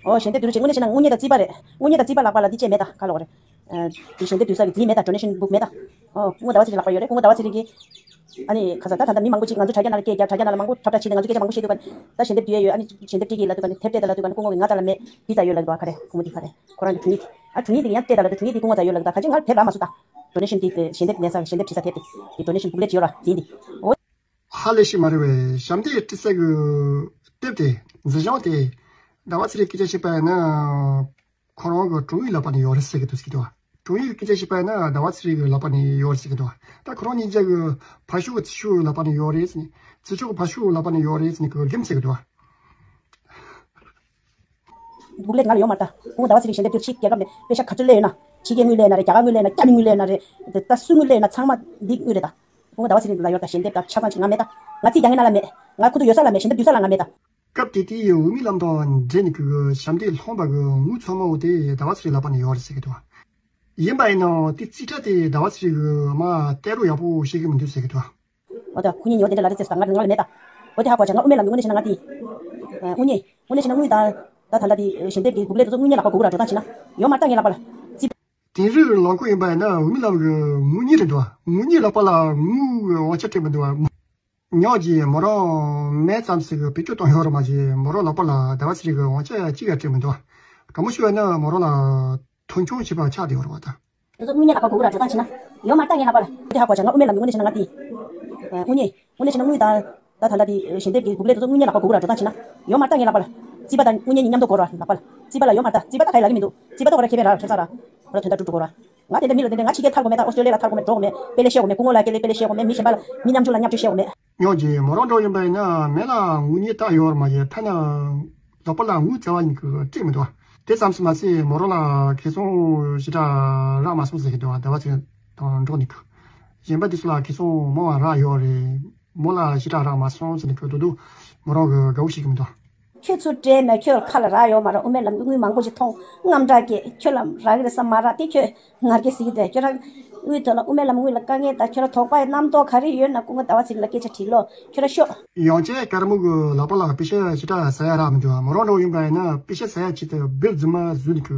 ཨོ་ཞལ་འདེབས་བསྡུ་རུབ་བྱེད་དངོས་གནས་བྱས་ན་དངུལ་གནས་དང་རྩིས་པ་རེད། དངུལ་གནས་དང་རྩིས་པ་ལག་པ་ལ་འདི་བྱས་མེད་ད་ག་ལོག་རེད། ཨ་དེ་ཞལ་འདེབས་བསྡུ་ས་གི་རྫིས་མེད་ད། ཌོ་ནེ་ཤན་བུག་མེད་ད། ཨོ་སྔོན་ཟླ་བ་ཚེ་རིང་ལག་པ་ཡོད་རེད། སྔོན་ཟླ་བ་ཚེ་རིང་གིས། ཨ་ནི་ག་ས་ད་ད་ལྟ་མི་མང་པོ་ཅིག་ང་ཚོ་དྲ་རྒྱ་ནང་ལ་སྐད་རྒྱབ་དྲ་རྒྱ་ནང་ལ་མང་པོ་འཁྲབ་འཁྲབ་བྱས་ནས་ང་ཚོ་སྐད་ཆ་མང་པོ་བཤད་འདུག་ག་ད་ཞལ་འདེབས་བསྡུ་ཡས་ཡོད། ཨ་ནི་ཞལ་འདེབས་སྤྲད་ཀྱི་ལབ་འདུག་ག་དེབ་སྤྲད་ད་ལབ་འདུག་ག་ཁོང་གིས་ང་རྩ་ལ་མེད། འདི་རྩ་ཡོད་ལབ་འདུག་ག་ག་རེ་ཁོ་མོ་འདི་ག་རེ་ཁོ་རང་གི་དྲུང་ཡིག་དེ། ཨ་དྲུང་ཡིག་དེ་ཡང་སྤྲད་ད་ལབ་འདུག་དྲུང་ཡིག་དེ་སྐུ་ངོ་རྩ་ཡོད་ལབ་འདུག་ག་ག་ཅི་ང་དེབ་ལབ་མ་སོང་ད། ཌོ་ནེ་ཤན་དེ་ཞལ་འདེབས་ལེན་ས་ཞལ་འདེབས་བྱེད་ས་དེབ་དེ་དེ་ཌོ་ནེ་ཤན་བུག་ལེཊ་ཅིག་ཡོད་ར་རྫིས་འདི། ཨོ། ཧ་ལས་ཤིག་མ་རེད་པས། ཞབས་འདེགས་སྤྲད་ས་གི་དེབ་དེ། འཛིན་བྱང་དེ། ཟླ་བ་ཚེ་རིང་སྐད་ཆ་བཤད་པ་ཡིན་ན། ཁོ་རང་གི་དྲུང་ཡིག་ལག་པ་ནས་ཡོད་རེད་ཟེར་གི་འདུག་ཟེར་གི་འདུག་དྲུང་ཡིག་སྐད་ཆ་བཤད་པ་ཡིན་ན་ཟླ་བ་ཚེ་རིང་གི་ལག་པ་ནས་ཡོད་རེད་ཟེར་གི་འདུག་ད་ཁོ་རང་གཉིས་ཆ་གི་ཕར་ཕྱོགས་ཚུར་ཕྱོགས་ལག་པ་ནས་ཡོད་རེད་ཟེར་ནས། ཚུར་ཕྱོགས་ཕར་ཕྱོགས་ལག་པ་ནས་ཡོད་རེད་ཟེར་ནས་གི་རྒྱུ་མཚན་གི་འདུག་སྦུག་ལེགས་ང་ལ་ཡོད་མ་རེད་ད། ཁོང་ཟླ་བ་ཚེ་རིང་ཞལ་འདེབས་སྐྱོར་ཕྱིས་རྒྱལ་ཁབ་ནས་པེ་ཤ་ག་ཚོད་སླེབས་ཡོད་ན། ཕྱི་རྒྱལ་དངུལ་སླེབས་ན་རེད། རྒྱ་གར་དངུལ་སླེབས་ན་རེད། ད་སུ་དངུལ་སླེབས་ན་ཚང་མ་འདི་དངུལ་རེད་ད། ཁོང་ཟླ་བ་ཚེ་རིང་ལ་ཡོད་ད། ཞལ་འདེབས་ད་ཆ་ཚང་ཅིག་ང་མེད་ད། ང་རྩིས་རྒྱག་མཁན་ན་ལ་མེད། ང་ཁུ་ཐུ་ཡོད་ས་ལ་མེད། ཞལ་འདེབས་བསྡུ་ས་ལ་ང་མེད་ད། སྐབས་དེ་དུས་འོས་མི་ལམ་དང་འབྲེལ་ནས་གི་ཞབས་འདེགས་སློང་པ་གི་དངུལ་ཚང་མ་འོ་དེ་ཟླ་བ་ཚེ་རིང་ལག་པ་ནས་ཡོད་རེད་ཟེར་གི་འདུག་ཡིན་པ་ཡིན་ནའང་དེ་རྩིས་ཁྲ་དེ་ཟླ་བ་ཚེ་རིང་གི་མ་བལྟས་རོགས་ཡག་པོ་ཤེས་གི་མི་འདུག་ཟེར་གི་འདུག་འོ་ད་ཁོ་གཉིས་ཉོ་དེ་འདྲ་ལ་རེད་ཟེར་ད་ང་ང་ལ་མེད་ད། འོ་དེ་ཧ་གོ་ཆ་ང་དབུ་མའི་ལམ་གྱི་དངོས་གནས་བྱས་ན་ང་དེ། དངོས་གནས་དངོས་གནས་བྱས་ན་དངུལ་ད། ད་ད་ལྟ་དེ་ཞལ་འདེབས་ཀྱི་སྦུག་ལེགས་དེ་ཚོ་དངུལ་གཉེར་ལག་པ་དགོས་ར་འགྲོ་སྟངས་བྱས་ན། ཡོད་མ་རེད་ད་ངའི་ལག་པ་ལ། རྩིས། དིང་རི་ལོ་འཁོར་ཡིན་པ་ཡིན་ན་འོས་མི་ལམ་གྱི་དངུལ་གཉེར་རེད་འདུག་དངུལ་གཉེར་ལག་པ་ལ་དངུལ་གི་དབང་ཆ་སྤྲད་མི་འདུག་ཉག་གི་མོ་རང་མེད་ཙམ་ཞིག་གི་བེད་སྤྱོད་གཏོང་ཡོད་རེད་མ་གཞི་མོ་རང་ལག་པ་ལ་ཟླ་བ་ཚེ་རིང་གི་དབང་ཆ་གཅིག་ཡང་སྤྲད་མི་འདུག་དྲང་མོ་ཞུ་བ་ན་མོ་རང་ལ་མཐོང་ཆུང་བྱེད་པ་ཆགས་བསྡད་ཡོད་རེད་བ་ད། དེ་ཚོ་དངུལ་གཉེར་ལག་པ་དགོས་ཀྱི་ར་འགྲོ་སྟངས་བྱས་ན། ཡོད་མ་རེད་ད་ངའི་ལག་པ་ལ། དེ་ཧ་གོ་ཆ་ང་དབུ་མའི་ལམ་གྱི་དངོས་གནས་བྱས་ན་ང་དེ། དངོས་གནས་དངོས་གནས་བྱས་ན་དངུལ་ད། ད་ད་ལྟ་དེ་ཞལ་འདེབས་ཀྱི་སྦུག་ལེགས་དེ་ཚོ་དངུལ་གཉེར་ལག་པ་དགོས་ཀྱི་ར་འགྲོ་སྟངས་བྱས་ན། ཡོད་མ་རེད་ད་ངའི་ལག་པ་ལ། རྩིས་པ་དང་དངུལ་གཉེར་གཉིས་མཉམ་དུ་དགོས་ར་ལག་པ་ལ། རྩིས་པ་ལ་ཡོད་མ་རེད་ད། རྩིས་པ་ད་ག་ཡི་ལ་གི་མི་འདུག་རྩིས་པ་ད་ཁོ་ར་ཁེ་ཕན་ར་ཁེ་ས་ར། ཁོ་ར་དོན་དག་སྒྲུབ་འགྲོ་དགོས་ར། ང་དེ་འདྲ་མི་ལ་དེ་འདྲ་ང་ཕྱི་རྒྱལ་ཐར་དགོས་མེད་ད། ཨོ་སི་ཀྲོ་ལི་ཡ་ལ་ཐར་དགོས་མེད་འགྲོ་དགོས་མེད། དཔེ་ལས་བཤད་དགོས་མེད། སྐུ་ངོ་ལ་སྐད་ལས་དཔེ་ལས་བཤད་དགོས་མེད། མི་གཞན་པ་ལ་མི་མཉམ་ཞུགས་ལ་མཉམ་སྤྱོད་བཤད་དགོས་མེད། ཉག་གི་མོ་རང་འགྲོ་ཡིན་པ་ཡིན་ན་མེ་ལ་དངུལ་གཉེར་ད་ཡོད་ར་མ་ཡོད་ཐ་ན། ལག་པ་ལ་དངུལ་རྩ་བ་ཉིད་ཀྱི་སྤྲད་མི་འདུག་དེ་ཙམ་ཞིག་མ་ཟད་མོ་རང་ལ་ཁེ་བཟང་ཞེ་དྲག་རག་མ་སོང་ཟེར་གྱི་འདུག་ཟླ་བ་ཚེ་རིང་དང་འགྲོགས་ནས་གི། གཞན་པ་དེ་ཚོ་ལ་ཁེ་བཟང་མང་བ་རག་ཡོད་རེད། མོ་ལ་ཞེ་དྲག་རག་མ་སོང་ཟེར་ནས་གི་དོ་དོ་མོ་རང་གི་དགའ་བོ་བྱེད་ཀྱི་མི་འདུག་ཁྱོད་ཚུར་སྤྲད་ན་ཁྱོད་ཁ་ལ་རག་ཡོད་མ་རེད། དབུ་མའི་ལམ་གྱི་དངུལ་མང་པོ་ཞིག་མཐོང་དངངས་སྐྲག་སྐྱེས། ཁྱོད་ལ་རག་གི་རེད་བསམ་མ་རག་དེ་ཁྱོད་ངར་སྐད་ཟིག་གི་དེ་ཁྱོད་རང་དངུལ་དོན་ལ་དབུ་མའི་ལམ་དངུལ་ལ་དཀའ་ངལ་དང་ཁྱོད་རང་དོགས་པ་ཡི་རྣམ་རྟོག་ག་རེ་ཡོད་ན་སྐུ་ངོ་ཟླ་བ་ཚེ་རིང་ལ་སྐད་ཆ་དྲིས་ལོ། ཁྱོད་རང་ཤོག་ཡང་ཅིན་དཀར་མོ་གི་ལག་པ་ལ་པེ་ཤ་ཞེ་དྲག་ཟ་ཡ་རག་མི་འདུག་མོ་རང་འགྲོ་ཡིན་པ་ཡིན་ན་པེ་ཤ་ཟ་ཡ་ཆེད་དུ་སྦིར་རྫུན་མ་བཟོས་ནས་གི་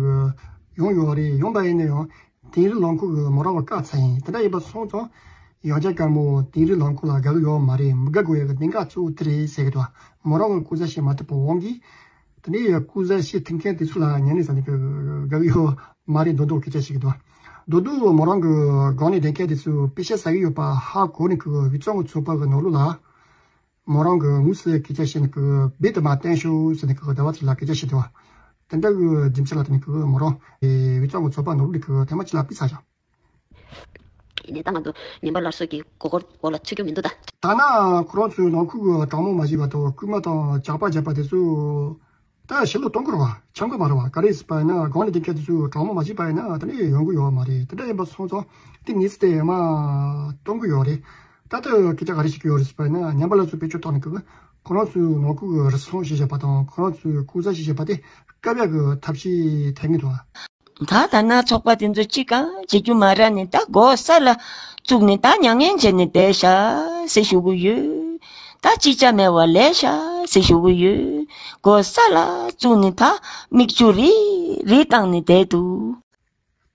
ཡོང་ཡོད་རེད། ཡོང་པ་ཡིན་ན་ཡང་དིང་རི་ལོ་འཁོར་གི་མོ་རང་གི་བཀག་ཚར་ཡིན། དེ་འདྲ་ཡིན་པ་སོང་ཙང་ཡང་ཅིན་དཀར་མོ་དིང་རི་ལོ་འཁོར་ལ་དགའ་གི་ཡོད་མ་རེད། མི་དགའ་དགོས་ཡ་གི་གནད་འགག་གཙོ་བོ་དེ་རེད་ཟེར་གི་འདུག་མོ་རང་གི་སྐུ་ཟ་ཞིག་མ་ཐུབ་པའི་དབང་གིས། དེ་ནས་སྐུ་ཟ་ཞིག་ཐུབ་མཁན་དེ་ཚོ་ལ་ཉན་ནས་ཟ་ནས་གི་དགའ་གི་ཡོད་མ་རེད་མདོག་མདོག་སྐད་ཆ་བཤད་གི་འདུག་མདོག་མདོག་མོ་རང་གི་སྒང་ནས་བསྡད་མཁན་དེ་ཚོས་པེ་ཤ་ཟ་གི་ཡོད་པ་ཧ་གོ་ནས་གི་དབུས་གཙང་གི་ཚོགས་པ་གི་ནང་ལོགས་ལ། མོ་རང་གི་དངོས་སུ་སྐད་ཆ་བཤད་ནས་གི་རྦད་དེ་མར་བསྟན་ཤོག་ཟེར་ནས་གི་ཟླ་བ་ཚེ་རིང་ལ་སྐད་ཆ་བཤད་དེ་བ། དེ་འདྲ་གི་རྒྱུ་མཚན་ལ་བརྟེན་ནས་གི་མོ་རང་དབུས་གཙང་གི་ཚོགས་པ་ནང་ལོགས་ནས་གི་ཐེངས་མ་གཅིག་ལ་ཕུད་ཚར་བཞག་ཡིན་ནའི་ད་ང་ཚོ་ཉན་པ་སླར་གསོ་གི་མགོ་སྐོར་འོག་ལ་ཚུད་རྒྱུ་མི་འདུག་ད། ད་ནི་ཁོ་རང་ཚོའི་ནང་ཁུལ་གྱི་དྲང་མོ་མ་བྱས་པ་དང་རྐུན་མ་དང་ཇག་པ་བྱས་པ་དེ་ཚོ་ད་ཕྱི་ལོགས་གཏོང་གི་རེད་བ། འཆམ་གི་མ་རེད་བ། ག་རེ་ཟེར་བ་ཡིན་ན་སྒང་ནས་བསྡད་མཁན་དེ་ཚོས་དྲང་མོ་མ་བྱས་པ་ཡིན་ན་དེ་ནས་ཡོང་གི་ཡོད་མ་རེད། དེ་འདྲ་ཡིན་པ་སོང་ཙང་དེ་ངེས་ཚིག་དེ་མར་གཏོང་གི་ཡོད་རེད། ད་ལྟ་སྐད་ཆ་ག་རེ་བཤད་ཀྱི་ཡོད་རེད་ཟེར་བ་ཡིན་ན་ཉན་པ་སླར་གསོ་བེད་སྤྱོད་བཏང་ནས་གི་ཁོ་རང་ཚོའི་ནང་ཁུལ་གྱི་རུལ་སུངས་ཞེས་བྱ་བ་དང་ཁོ་རང་ཚོའི་རྐུ་ཟ་ཞེས་བྱ་བ་དེ་བཀབ་ཡག་གི་ཐབས་ཤེས་ཐེབས་ངེས་འདུག་ད་ད་ན་ཚོགས་པ་དེ་ཚོ་གཅིག་ཀྱང་བྱེད་རྒྱུ་མ་རག་ནས་ད་སྒོ་ས་ལ་བཙུགས་ནས་ད་མྱ་ངན་བྱས་ནས་བསྡད་ཤག་ཟེར་ཞུ་གི་ཡོད། ད་ཅི་བྱ་མེད་པ་ལས་ཤག་ཟེར་ཞུ་གི་ཡོད། སྒོ་ས་ལ་བཙུགས་ནས་ད་མིག་ཆུ་རིལ་རིལ་བཏང་ནས་བསྡད་འདུག་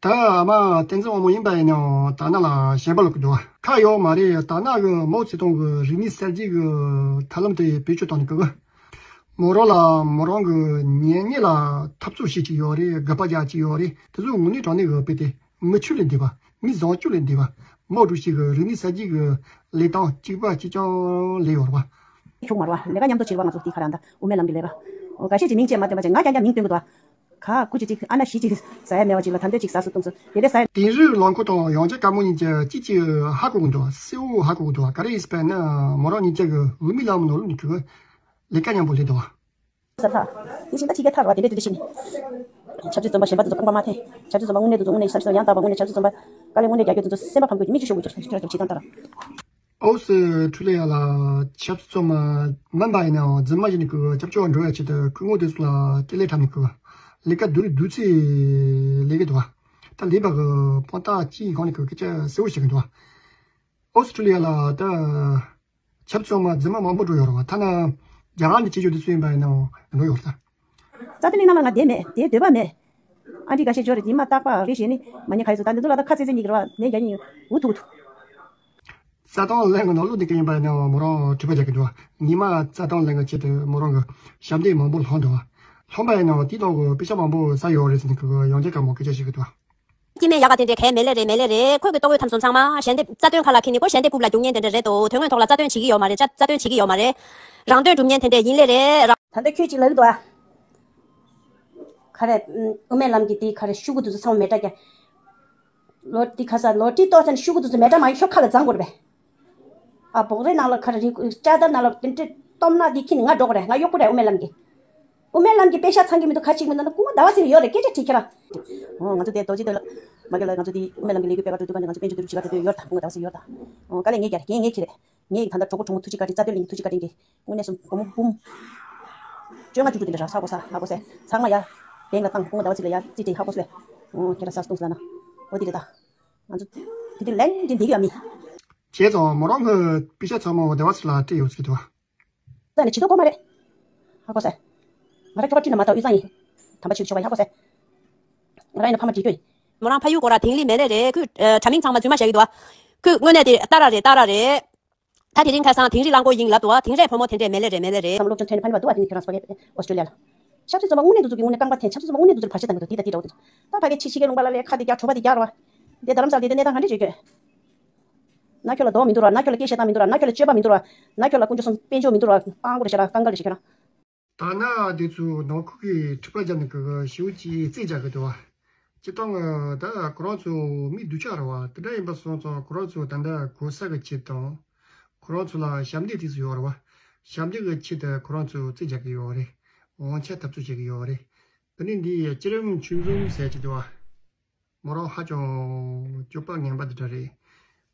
ད་ཨ་མ་བསྟན་འཛིན་དབང་མོ་ཡིན་པ་ཡིན་ནའང་དར་ནག་ལ་ཞེན་པ་ལོག་གི་འདུག་ཁ་ཡོད་མ་རེད། དར་ནག་གི་མའོ་ཙེ་ཏུང་གི་རིག་གནས་གསར་བརྗེ་གི་ཐབས་ལམ་དེ་བེད་སྤྱོད་བཏང་ནས་གི་མོ་རང་ལ་མོ་རང་གི་ཉན་ཉེས་ལ་འཐབ་རྩོད་བྱེད་ཀྱི་ཡོད་རེད། དགག་པ་རྒྱག་ཀྱི་ཡོད་རེད། དེ་ཚོ་དངོས་གནས་དྲང་གནས་གི་དཔེ་དེ་མི་ཆོས་ལས་འདས་པ། མི་བཟང་སྤྱོད་ལས་འདས་པ། མའོ་ཀྲུའུ་ཞི་གི་རིག་གནས་གསར་བརྗེ་གི་ལས་སྟངས་གཅིག་པ་གཅིག་རྐྱང་ལས་ཡོད་རེད་པ། ཁྱུག་མ་རེད་པ། ལས་ཀ་མཉམ་དུ་བྱེད་པ་ང་ཚོ་དེ་ག་རང་ད་དབུ་མའི་ལམ་གྱི་ལས་ཀ་འགའ་ཤས་ཀྱིས་མིང་བརྗེད་མ་བཏོན་པ་བྱས་ང་རྐྱང་རྐྱང་མིང་བཏོན་གི་འདུག་པ། ག་ཁུ་ཅི་ཅིག་ཨ་ན་ཞི་ཅིག་ཟ་ཡ་མེད་པ་ཅིག་ལ་ད་འདོད་ཅིག་ཟ་སུ་བཏུང་སུ་དེ་འདྲ་ཟ་ཡ། དིང་རི་ལོ་འཁོར་དང་ཡང་ཅིན་དཀར་མོ་གཉིས་ཀྱི་གཅིག་གཅིག་ཧ་གོ་གི་འདུག་གསལ་བོ་ཧ་གོ་གི་འདུག་ག་རེ་ཡིན་ཟེར་བ་ན་མོ་རང་གཉིས་ཀྱི་དབུ་མའི་ལམ་ནང་ལོགས་ནས་གི་ལས་ཀ་མཉམ་པོ་ལས་འདུག་པ། ས་ཐག་དེ་བཞིན་ད་ཕྱི་རྒྱལ་ཐར་བ་དེ་འདྲས་དུ་འདྲ་ཕྱིན་ནས། ཆབ་སྲིད་བཙོན་པ་གཞན་པ་དེ་ཚོ་ཕངས་པ་མ་འཐེན། ཆབ་སྲིད་བཙོན་པ་དངོས་གནས་དེ་ཚོ་དངོས་གནས་ཆབ་སྲིད་བཙོན་པ་ཡང་དག་པ་དངོས་གནས་ཆབ་སྲིད་བཙོན་པ་དཀའ་ལས་དངོས་གནས་རྒྱག་རྒྱུ་དེ་ཚོ་སེམས་པ་ཕམ་དགོས་ཀྱི་མིག་ཆུ་ཤོར་དགོས་ཀྱི་ཁྱོད་རང་ཚོ་བྱེད་སྟངས་ལྟར། ཨོ་སི་ཁྲུ་ལི་ཡ་ལ་ཆབ་སྲིད་བཙོན་པ་མིན་པ་ཡིན་ནའང་རྫུན་མ་ཞིག་ནས་ཀྱི་སྐྱབས་བཅོལ་བ་འགྲོ་ཡ་ཆེད་དུ་སྐུ་ངོ་དེ་ཚོ་ལ་སྐྱེལ་ལས་འཁྲབ་ནས་ཀྱི་ལས་ཀ་བསྡུ་རུ་བསྡུ་ཚེ་ལས་ཀ་འདུག་པ། ད་ལས་པ་གི་དཔང་རྟགས་ཅིག་སྒང་ནས་ཀྱི་སྐད་ཆ་གསལ་བོ་བཤད་གི་འདུག་པ། ཨོ་སི་ཁྲུ་ལི་ཡ་ལ་ད། ཆབ་སྲིད་བཙོན་པ་རྫུན་མ་མང་པོ་འགྲོ་ཡོད་རེད་བ། ཐ་ན་རྒྱ་གར་ནས་སྐྱེས་ཆོག་དེ་ཚོ་ཡིན་པ་ཡིན་ནའང་འགྲོ་ཡོད་རེད་ད། རྩ་དོན་གླེང་སྟངས་ལ་ང་བསྡད་མེད་བསྡད་འདོད་པ་མེད། ཨ་འདྲི་འགའ་ཤས་འབྱོར་རེད་དེ་མ་བརྟག་པ་རེད་ཞེས་ནི་མ་ཉེས་ཁ་ཡི་སུ་ད་འདི་ཚོ་ལ་ད་ཁ་ཚེ་ཚེ་གཉིས་ཀྱི་རེད་བ་ནས་རྒྱ་གཉིས་འུ་ཐུག་འུ་ཐུག་རྩ་དོན་གླེང་གི་ནང་ལོགས་འདི་ག་ཡིན་པ་ཡིན་ནའང་མོ་རང་གྲོས་པ་རྒྱག་གི་འདུག་བ། ཉི་མ་རྩ་དོན་གླེང་གི་ཆེད་དུ་མོ་རང་གི་ཞབས་འདེགས་མང་པོ་སློང་འདུག་བ། སློང་པ་ཡིན་ནའང་དེའི་ནང་གི་པེ་ཤ་མང་པོ་ཟ་ཡོད་རེད་ཟེར་ནས་གི་ཡང་བསྐྱར་དཀར་མོ་སྐད་ཆ་བཤད་གི་འདུག་བ། སྐྱེ་དམན་ཡག་ག་དེ་འདྲས་གས་མེད་ལེ་རེད། མེད་ལེ་རེད། ཁོས་གི་ལྟོ་གོས་ཐམ་སོང་ཚང་མ་གཞན་དེ་རྩ་དོན་ཁ་ལ་ཁྱེར་ནི་ཁོ་གཞན་དེ་རྐུབ་ལ་རྒྱུག་ཉན་དེ་འདྲས་རེད་དོ། དོན་དངོས་ཐོག་ལ་རྩ་དོན་བྱེད་ཀྱི་ཡོད་མ་རེད། ཅ་རྩ་དོན་བྱེད་ཀྱི་ཡོད་མ་རེད། རང་དོན་སྒྲུབ་ཉན་དེ་འདྲས་ཡིན་ལེ་རེད། རང་། ད་ལྟ་ཁྱོད་ཅིག་ལབ་ཀྱི་འདུག་ཨ། ག་རེ། དབུ་མའི་ལམ་གྱི་དེ་ག་རེ་ཤོག་གུ་དེ་ཚོ་ཚང་མ་མེ་སྲེག་རྒྱག་ལོ་དེ་ག་ས་ལོ་ཊི་ཏོག་ཙམ་ཤོག་གུ་དེ་ཚོ་མེ་སྲེག་མ་ཡིན་ཤོག་ཁ་ལ་བརྫང་དགོས་རེད་པས། ཨ་བོག་རའི་ནང་ལ་ག་རེ་རིག་ལྕགས་དར་ནང་ལ་དེ་འདྲས་གཏོམ་ན་དེ་ཁྱི་ནི་ང་འགྲོ་དགོས་རེད། ང་གཡོག་པོ་རེད། དབུ་མའི་ལམ་གྱི། དབུ་མའི་ལམ་གྱི་པེ་ཤག་ཚང་གི་མི་འདུག་ག་ཅིག་མི་འདུག་ན་སྐུ་ངོ་ཟླ་བ་ཚེ་རིང་ཡོད་རེད། སྐད་ཆ་དྲིས་ཁྱེད་རང་། ཨོ་ང་ཚོ་དེ་རྡོ་རྗེ་གདན་ལ་མ་གི་ལ་ང་ཚོ་དེ་དབུ་མའི་ལམ་གྱི་ལས་འགུལ་སྤེལ་ག་འགྲོ་དུས་ག་ནས་ང་ཚོ་དཔལ་འབྱོར་བསྡུ་རུབ་བྱེད་ག་འགྲོ་དུས་ཡོད་ད་སྐུ་ངོ་ཟླ་བ་ཚེ་རིང་ཡོད་ད། ཨོ་དཀའ་ལས་ངས་རྒྱག་རེད། ངས་ངས་ཁྱེད་རེད། ངས་ད་ལྟ་གྲོགས་པོ་གྲོགས་མོ་ཐུགས་རྗེ་བཀའ་དྲིན། རྩ་དོན་ལས་ཐུགས་རྗེ་བཀའ་དྲིན་གྱིས་དངོས་གནས་སུ་སྒོར་མོ་འབུམ་བཅོ་ལྔ་བཅུ་དྲུག་དེ་འདྲ་ཧ་གོ་ས་ཧ་གོ་སེ་ཚང་མ་ཡ་བེང་ལ་བཏང་སྐུ་ངོ་ཟླ་བ་ཚེ་རིང་ལ་ཡ་རྩིས་སྤྲད་ཧ་གོ་སེ། ཨོ་ཁྱེད་རང་ས་སྟོང་ཟ་ན་ཨོ་དེ་རེད་ད། ང་ཚོ་དེ་དུས་ལན་འདི་འདི་གི་ཡ་མི། བྱས་ཙང་མོ་རང་གི་པེ་ཤག་ཚང་མ་འོ་ཟླ་བ་ཚེ་རིང་ལ་སྤྲད་ཡོད་ཟེར་གི་འདུག་བ། ད་ནི་ཇི་ལྟར་གོ་མ་རེད། ཧ་གོ་སེ། ང་རང་ཁྱོ་ག་བཀྲིས་ན་མ་གཏོགས་དབུས་གཙང་ཡིན། དམ་པ་ཆོས་ཀྱི་ཆོ་ག་ཡིན་ཧ་གོ་སེ། ང་རང་ཡིན་ན་ཕ་མ་འདྲིས་རྒྱུ་ཡིན། མོ་རང་ཕ་ཡུལ་སྐོར་ར་དིང་ལི་མེད་ལེ་རེད། ཁོས་ཨ་དྲ་མིང་ཚང་མ་རྫུན་མ་བཤད་ཀྱི་འདུག་ཨ། ཁོས་དངོས་གནས་དེ་ཏཱ་ར་རེད་ཏཱ་ར་རེད། ད་དེ་རིང་ཁ་སང་དིང་རི་གླང་མགོ་ཡིན་ལབ་འདུག་ཨ། དིང་རིའི་བུ་མོ་དེ་འདྲས་མེད་ལེ་རེད་མེད་ལེ་རེད། བསམ་བློ་ཅུང་ཐོན་ནས་ཕན་པ་འདུག་ཨ། དེ་ནི་ཁྱོད་རང་སོ་གས་ཨོ་སི་ཀྲི་ལི་ཡ་ལ། ཆབ་སྲིད་བཙོན་པ་དངོས་གནས་འདི་ཚོ་གི་དངོས་གནས་རྐང་པ་འཐེན། ཆབ་སྲིད་བཙོན་པ་དངོས་གནས་འདི་ཚོར་བར་ཆད་བཏང་གི་འདུག་འདི་དང་འདི་འདྲ་བོ་འདི་ཚོ། ད་ཕ་གི་ཕྱི་ཕྱི་གའི་ལུང་པ་ལ་ལས་ཁ་འདི་རྒྱག་གྲོད་པ་འདི་རྒྱག་ར་བ། འདི་རྡ་རམ་ས་ལ་འདི་འདི་གནས་སྟངས་ག་འདྲས་བྱེད་དགོས། ན་ཁྱོད་ལ་མདོག་མི་འདུག་ར། ན་ཁྱོད་ལ་སྐད་བཤད་སྟངས་མི་འདུག་ར། ན་ཁྱོད་ལ་སྤྱོད་པ་མི་འདུག་ར། ན་ཁྱོད་ལ་དཀོན་མཆོག་གསུམ་དཔལ་འབྱོར་མི་འདུག་ར། སྤང་དགོས་རེད་ཤག་ར། དཀའ་ངལ་རེད་ཤག་ཁྱོད་རང་། ད་ནི་དེ་ཚོ་ནང་ཁུལ་གྱི་འཁྲུག་པ་བརྒྱབ་ནས་གི་ཞེ་པོ་ཅིག་རྩོད་རྒྱག་གི་འདུག་བ། སྤྱིར་བཏང་གི་ད་ཁོ་རང་ཚོ་མི་སྡུག་ཅག་རེད་བ། དེ་འདྲ་ཡིན་པ་སོང་ཙང་ཁོ་རང་ཚོ་ད་ལྟ་གོ་ས་གི་ཆེད་དང་། ཁོ་རང་ཚོ་ལ་ཞབས་འདེགས་དེ་ཚོ་ཡོད་རེད་བ། ཞབས་འདེགས་ཀྱི་ཆེད་དུ་ཁོ་རང་ཚོ་རྩོད་རྒྱག་གི་ཡོད་རེད། དབང་ཆ་འཐབ་རྩོད་བྱེད་ཀྱི་ཡོད་རེད། དེ་ནས་འདི་བསྐྱེད་རིམ་ཆོས་འཛོམས་ཟེར་གྱི་འདུག་བ། མོ་རང་ཧ་ཅང་སྤྱོད་པ་ངན་པ་འདི་འདྲ་རེད།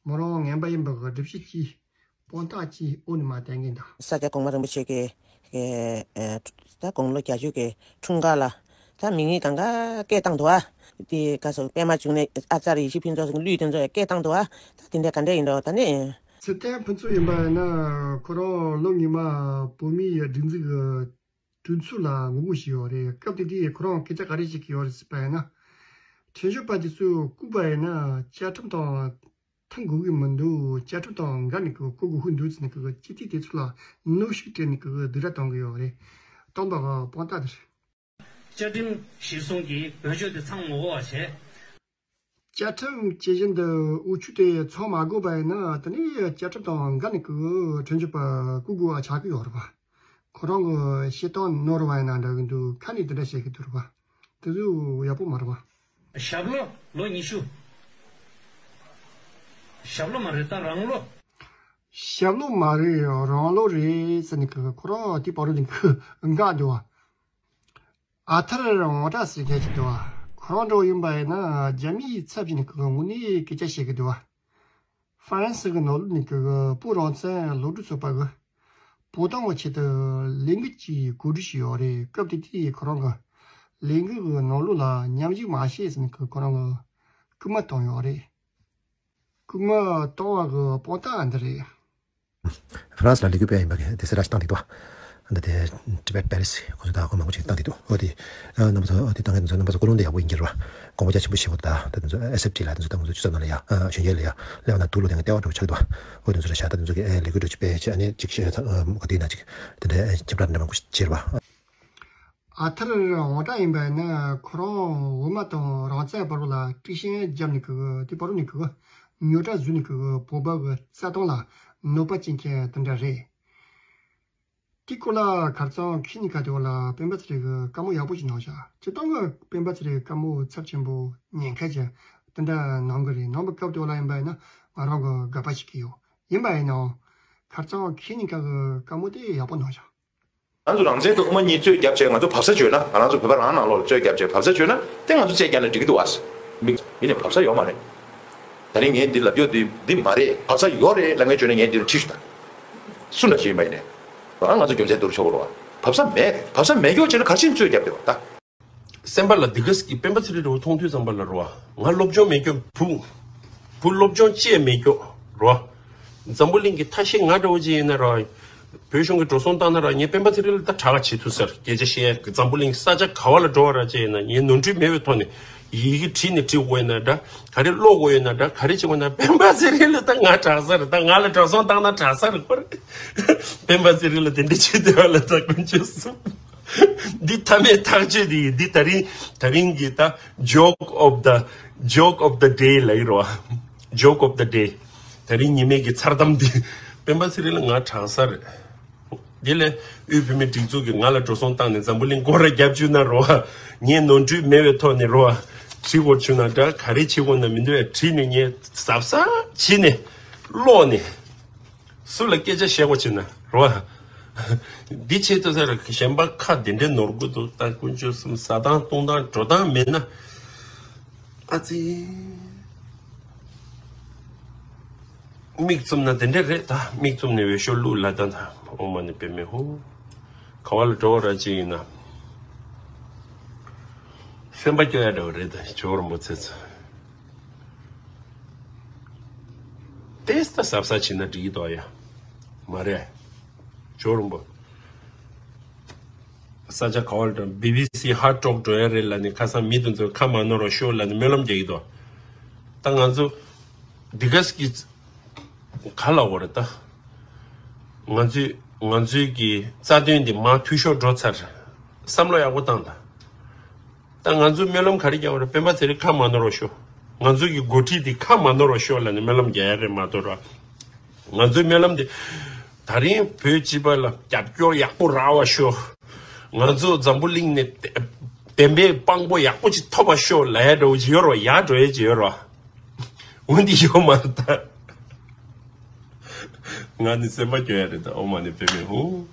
མོ་རང་ངན་པ་ཡིན་པ་གི་སྒྲུབ་བྱེད་ཀྱི་དཔང་རྟགས་ཀྱི་འོག་ནས་མར་བསྟན་གྱི་འདུག་ས་སྐྱ་གོང་མ་རིན་པོ་ཆེ་གི་ཨེ་ད་དགུང་ལོ་བརྒྱད་ཅུ་གི་འཁྲུངས་སྐར་ལ་ད་མི་ངན་གང་ག་སྐད་བཏང་འདུག་ཨ། དེ་ག་སོ་པད་མ་བྱུང་ནས་ཨ་ཙར་ཡེ་ཤེས་ཕུན་ཚོགས་ཟེར་གླུད་དེ་ཚོ་སྐད་བཏང་འདུག་ཨ། ད་དེ་འདྲ་ག་འདྲ་ཡིན་འགྲོ་ད་ནི། ཚེ་བརྟན་ཕུན་ཚོགས་ཡིན་པ་ཡིན་ན་ཁོ་རང་ལོ་སྔོན་མ་བོད་མིའི་སྒྲིག་འཛུགས་ཀྱི་གྲོས་ཚོགས་ལ་ངོ་རྒོལ་བྱས་ཡོད་རེད། སྐབས་དེ་དུས་ཁོ་རང་སྐད་ཆ་ག་རེ་བཤད་ཀྱི་ཡོད་རེད་ཟེར་བ་ཡིན་ན། ཁྲིམས་ཞིབ་པ་དེ་ཚོས་བསྐུལ་བ་ཡིན་ན་བཅའ་ཁྲིམས་དང་མཐུན་དགོས་ཀྱི་མི་འདུག་བཅའ་ཁྲིམས་དང་འགལ་ནས་ཀྱི་བསྐུལ་དགོས་ཀྱི་འདུག་ཟེར་ནས་ཀྱི་སྤྱི་འཐུས་དེ་ཚོ་ལ་གནོན་ཤུགས་སྤྲད་ནས་ཀྱི་སྡིགས་ར་གཏོང་གི་ཡོད་རེད། གཏོང་བ་གི་དཔང་རྟགས་དེ་རེད། བཅའ་ཁྲིམས་གཞིར་བཟུང་གིས་བེད་སྤྱོད་དེ་ཚང་མ་འོག་བྱས། བཅའ་ཁྲིམས་ཇི་བཞིན་དུ་འོས་ཆོས་དེ་ཚང་མ་དགོས་པ་ཡིན་ན་དེ་ནས་བཅའ་ཁྲིམས་དང་འགལ་ནས་ཀྱི་ཁྲིམས་ཞིབ་པ་བསྐུལ་དགོས་པ་ཆགས་ཀྱི་ཡོད་རེད་པ། ཁོ་རང་གི་བཤད་སྟངས་ནོར་བ་ཡིན་ན་འདྲ་གི་འདུག་ཁ་ནས་དེ་འདྲ་བཤད་ཀྱི་འདུག་རེད་པ། དེ་ཚོ་ཡག་པོ་མ་རེད་པ། ཞབས་ལོ་ལོ་ཉི་ཤུ། ཞབས་ལོ་མ་རེད་ད་རང་ལོ། ཞབས་ལོ་མ་རེད་རང་ལོ་རེད་ཟེར་ནས་ཀྱི་ཁོ་རང་དེ་བར་དུ་ནས་ཀྱི་འགག་འདུག་བ། ཨ་ཐར་ཝང་ཀྲ་ཟེར་མཁན་ཅིག་འདུག་བ། ཁོ་རང་འདྲ་བོ་ཡིན་པ་ཡིན་ན་རྒྱ་མིའི་ཚབ་བྱས་ནས་ཀྱི་ངོས་ནས་སྐད་ཆ་བཤད་ཀྱི་འདུག་བ། ཧྥ་རན་སི་གི་ནང་ལོགས་ནས་ཀྱི་བོད་རང་བཙན་སློབ་ཕྲུག་ཚོགས་པ་གི་བོད་དོན་གྱི་ཆེད་དུ་ལས་འགུལ་གྱི་གོ་སྒྲིག་ཞུས་ཡོད་རེད། སྐབས་དེ་དུས་ཁོ་རང་གི་ལས་འགུལ་གྱི་ནང་ལོགས་ལ་མཉམ་ཞུགས་མ་བྱེད་ཟེར་ནས་ཀྱི་ཁོ་རང་གི་སྐུལ་མ་བཏང་ཡོད་རེད། སྐུལ་མ་བཏང་བ་གི་དཔང་རྟགས་འདི་རེད། ཧྥ་རན་སི་ལ་ལས་འགུལ་སྤེལ་ཡིན་པ་གི་དེ་སེ་ར་ཞིག་བཏང་འདུག་འདི་དེ་ཊི་བེཊ་པེ་རི་སི་ཁོ་ཚོ་ད་ཁོ་མང་པོ་ཅིག་བཏང་འདུག་འོ་དེ་རྣམ་པ་ཚོ་འོ་དེ་བཏང་མཁན་ཚོ་རྣམ་པ་ཚོ་ཀུན་སློང་དེ་ཡག་པོ་ཡིན་གྱི་རེད་བ། དགོངས་པ་རྒྱ་ཆེན་པོ་བཞེས་དགོས། ད་དེ་ཚོ་ཨེ་སི་ཨེཕ་ཊི་ལ་དེ་ཚོ་ད་ང་ཚོ་སྤྱི་ཚོགས་ནང་ལ་ཡ་གཞོན་སྐྱེས་ལ་ཡ་སླེབས་ན་དུག་ལོག་དེ་ང་ལྟེ་བ་འགྲོ་ཆགས་འདུག་འོ་དེ་ཚོ་རེད་ཤག་ད་དེ་ཚོ་གི་ལས་འགུལ་འགྲོ་ཅིག་སྤེལ་བྱས་ཨ་ནི་ཅིག་བཤད་ཚ་ག་དུས་ན་ཅིག་དེ་འདྲ་ཁྱབ་བསྒྲགས་འདྲ་མང་པོ་བྱས་རེད་བ། ཨ་ཐར་ཝང་ཀྲ་ཡིན་པ་ཡིན་ན་ཁོ་རང་འོས་མ་དང་རང་བཙན་བར་ལ་དཀྲུག་ཤིང་བརྒྱབ་ནས་ཀྱི་དེ་བར་ནས་ཀྱི་རྙོག་དྲ་བཟོས་ནས་ཀྱི་བོད་པ་གི་རྩ་དོན་ལ་གནོད་པ་བྱེད་མཁན་དེ་འདྲ་རེད། དེ་སྐོར་ལ་ཁ་རྩང་ཁེ་ཉིན་ཁ་དེ་བ་ལ་སྤེན་པ་ཚེ་རིང་གི་བཀའ་མོལ་ཡག་པོ་ཞིག་གནང་བཞག་སྤྱིར་བཏང་གི་སྤེན་པ་ཚེ་རིང་བཀའ་མོལ་ཚབས་ཆེན་པོ་ཉན་མཁན་ཅིག་དེ་འདྲ་གནང་གི་རེད། གནང་བའི་སྐབས་དེ་བ་ལ་ཡིན་པ་ཡིན་ན་ང་རང་གི་དགག་པ་བྱེད་ཀྱི་ཡོད། ཡིན་པ་ཡིན་ནའང་ཁ་རྩང་ཁེ་ཉིན་ཁ་གི་བཀའ་མོལ་དེ་ཡག་པོ་གནང་བཞག་ང་ཚོ་རང་བཙན་དང་དབུ་མ་གཉིས་རྩོད་རྒྱབ་བྱས་ང་ཚོ་བབས་ས་བྱོས་ན་ང་རང་ཚོ་བོད་པ་རང་ནང་ལོགས་ལ་རྩོད་རྒྱབ་བྱས་བབས་ས་བྱོས་ན་དེ་ང་ཚོ་རྩོད་རྒྱག་ན་འགྲིག་གི་འདུག་བ། མི་མི་ནས་བབས་ས་ཡོད་མ་རེད། ད་རིང་ངས་འདི་ལབ་རྒྱུ་འདི་འདི་མ་རེད། བབས་ས་ཡོད་རེད་ལབ་མཁན་བྱོས་ན་ངས་འདི་ལ་ཁྲིད་ཞུ་ད། སུ་འདྲ་ཞིག་ཡིན་པ་ཡིན་ནས། ང་ང་ཚོ་རྒྱུ་མཚན་བསྡུར་ཆོག་གི་རེད་བ། བབས་ས་མེད་བབས་ས་མེད་སྐྱོ་བྱས་ན་ག་རེ་བྱས་ནས་རྩོད་རྒྱབ་བསྡད་པ་ད། སེམས་པ་ལ་འདི་ག་ཟིག་གི་སྤེན་པ་ཚེ་རིང་འདྲ་བོ་མཐོང་དུས་ཙམ་པ་ལ་རེད་བ། ང་སློབ་སྦྱོང་མེད་སྐྱོ་བུ། བུ་སློབ་སྦྱོང་ཅི་ཡང་མེད་སྐྱོ་རེད་བ། འཛམ་བུ་གླིང་གི་ཐ་ཤལ་ང་འདྲ་བོ་ཅིག་ཡིན་ན་རེད་བ། བོད་གཞུང་གི་འགྲོ་སོང་བཏང་ན་ར་ངས་སྤེན་པ་ཚེ་རིང་ལ་ད་དྲག་ག་བྱེད་ཐུབ་ས་རེད། སྐད་ཆ་བཤད་ཡ་གི་འཛམ་བུ་གླིང་ས་ཆ་ག་བ་ལ་འགྲོ་བ་ར་ཅིག་ཡིན་ན་ངས་ནོར་འཁྲུལ་མེད་པའི་ཐོག་ནས་ཡི་གེ་བྲིས་ནས་འབྲི་དགོས་ཡིན་ན་འདྲ་ག་རེ་ཀློག་དགོས་ཡིན་ན་འདྲ་ག་རེ་བྱེད་དགོས་ན་སྤེན་པ་ཚེ་རིང་ལ་ད་ང་དྲག་ས་རེད། ད་ང་ལ་འགྲོ་སོང་བཏང་ན་དྲག་ས་རེད་ཁོ་རེ། སྤེན་པ་ཚེ་རིང་ལ་དེ་འདྲ་བྱེད་བསྡད་པ་ལ་ད་དཀོན་མཆོག་གསུམ། འདི་མཐའ་མའི་ཐག་གཅོད་འདི་ཡིན། འདི་ད་རིང་ད་རིང་གི་ད་joke of the joke of the day ལ་ཡིན་རོ། Joke of the day། ད་རིང་ཉི་མའི་གི་མཚར་གཏམ་འདི། སྤེན་པ་ཚེ་རིང་ལ་ང་དྲང་ས་རེད། དེ་ལས་དབུས་བོད་མིའི་སྒྲིག་འཛུགས་ཀྱིས་ང་ལ་འགྲོ་སོང་བཏང་ནས་འཛམ་བུ་གླིང་སྐོར་ར་རྒྱབ་བཅུག་ན་རོ། ངས་ནོར་འཁྲུལ་མེད་པའི་ཐོག་ནས་རོ། ཁྲིད་དགོས་བྱུང་ན་འདྲ། ག་རེ་བྱེད་དགོས་ན་མི་འདུག་ཡ། བྲིས་ནས་ངས་གཟབ་གཟབ་བྱས་ནས་ཀློག་ནས། སུ་ལ་སྐད་ཆ་བཤད་དགོས་བྱུང་ན་རོ། འདི་བྱེད་ཐུབ་ས་རེད། གཞན་པ་ཁ་དེ་འདྲའི་ནོར་གི་འདུག་ད་དཀོན་མཆོག་གསུམ། ཟ་སྟངས་བཏུང་སྟངས་འགྲོ་སྟངས་མེད་ན། ཨ་ཙི། མིག་བཙུམ་ན་དེ་འདྲ་རེད་ད། མིག་བཙུམ་ནས་འོས་ཤོག་བླུགས་ལབ་ད་ད། ཨོཾ་མ་ཎི་པདྨེ་ཧཱུྃ། ག་བ་ལ་འགྲོ་བ་ར་ཅིག་ཡིན་ན། སེམས་པ་སྐྱོ་ཡ་འདྲ་བ་རེད་ད། ཇོ་བོ་རིན་པོ་ཆེ་ཚོ། ཏེས་ད་གཟབ་གཟབ་བྱེད་ན་འགྲིག་གི་འདུག་ཡ། མ་རེད། ཇོ་བོ་རིན་པོ། ས་ཆ་ག་བ་ལ་འགྲོ། བི་བི་སི་ཧར་ཊོག་འགྲོ་ཡ་རེད་ལབ་ནས། ཁ་སང་མི་དེ་ཚོ་ཁ་མ་ནོར་བ་ཤོག་ལབ་ནས་སྨོན་ལམ་རྒྱག་གི་འདུག་ད་ང་ཚོ་འདི་ག་སྐྱིད། ག་ལ་འོ་རེད་ད། ང་ཚོས་ང་ཚོའི་གི་རྩ་དོན་འདི་མར་འཐུས་ཤོར་འགྲོ་ཚར། བསམ་བློ་ཡག་པོ་བཏང་ད། ད་ང་ཚོས་སྨོན་ལམ་ག་རེ་རྒྱག་པ་རེད། སྤེན་པ་ཚེ་རིང་ཁ་མ་ནོར་བ་ཤོག་ང་ཚོ་གི་འགོ་ཁྲིད་འདི་ཁ་མ་ནོར་བ་ཤོག་ལབ་ནས་སྨོན་ལམ་རྒྱག་ཡ་རེད་མ་གཏོགས་ར། ང་ཚོའི་སྨོན་ལམ་འདི། ད་རིང་བོད་སྤྱི་པ་ལ་རྒྱབ་སྐྱོར་ཡག་པོ་རག་པ་ཤོག་ང་ཚོ་འཛམ་བུ་གླིང་ནས་བདེན་པའི་དཔང་པོ་ཡག་པོ་ཅིག་ཐོབ་པ་ཤོག་ལབ་ཡ་འདྲ་བོ་ཅིག་ཡོད་རོ། ཡག་འགྲོ་ཡ་ཅིག་ཡོད་རོ། འོ་འདི་ཡོད་མ་རེད་ད། ང་ནི་སེམས་པ་སྐྱོ་ཡ་རེད་ད། ཨོཾ་མ་ཎི་པདྨེ་ཧཱུྃ།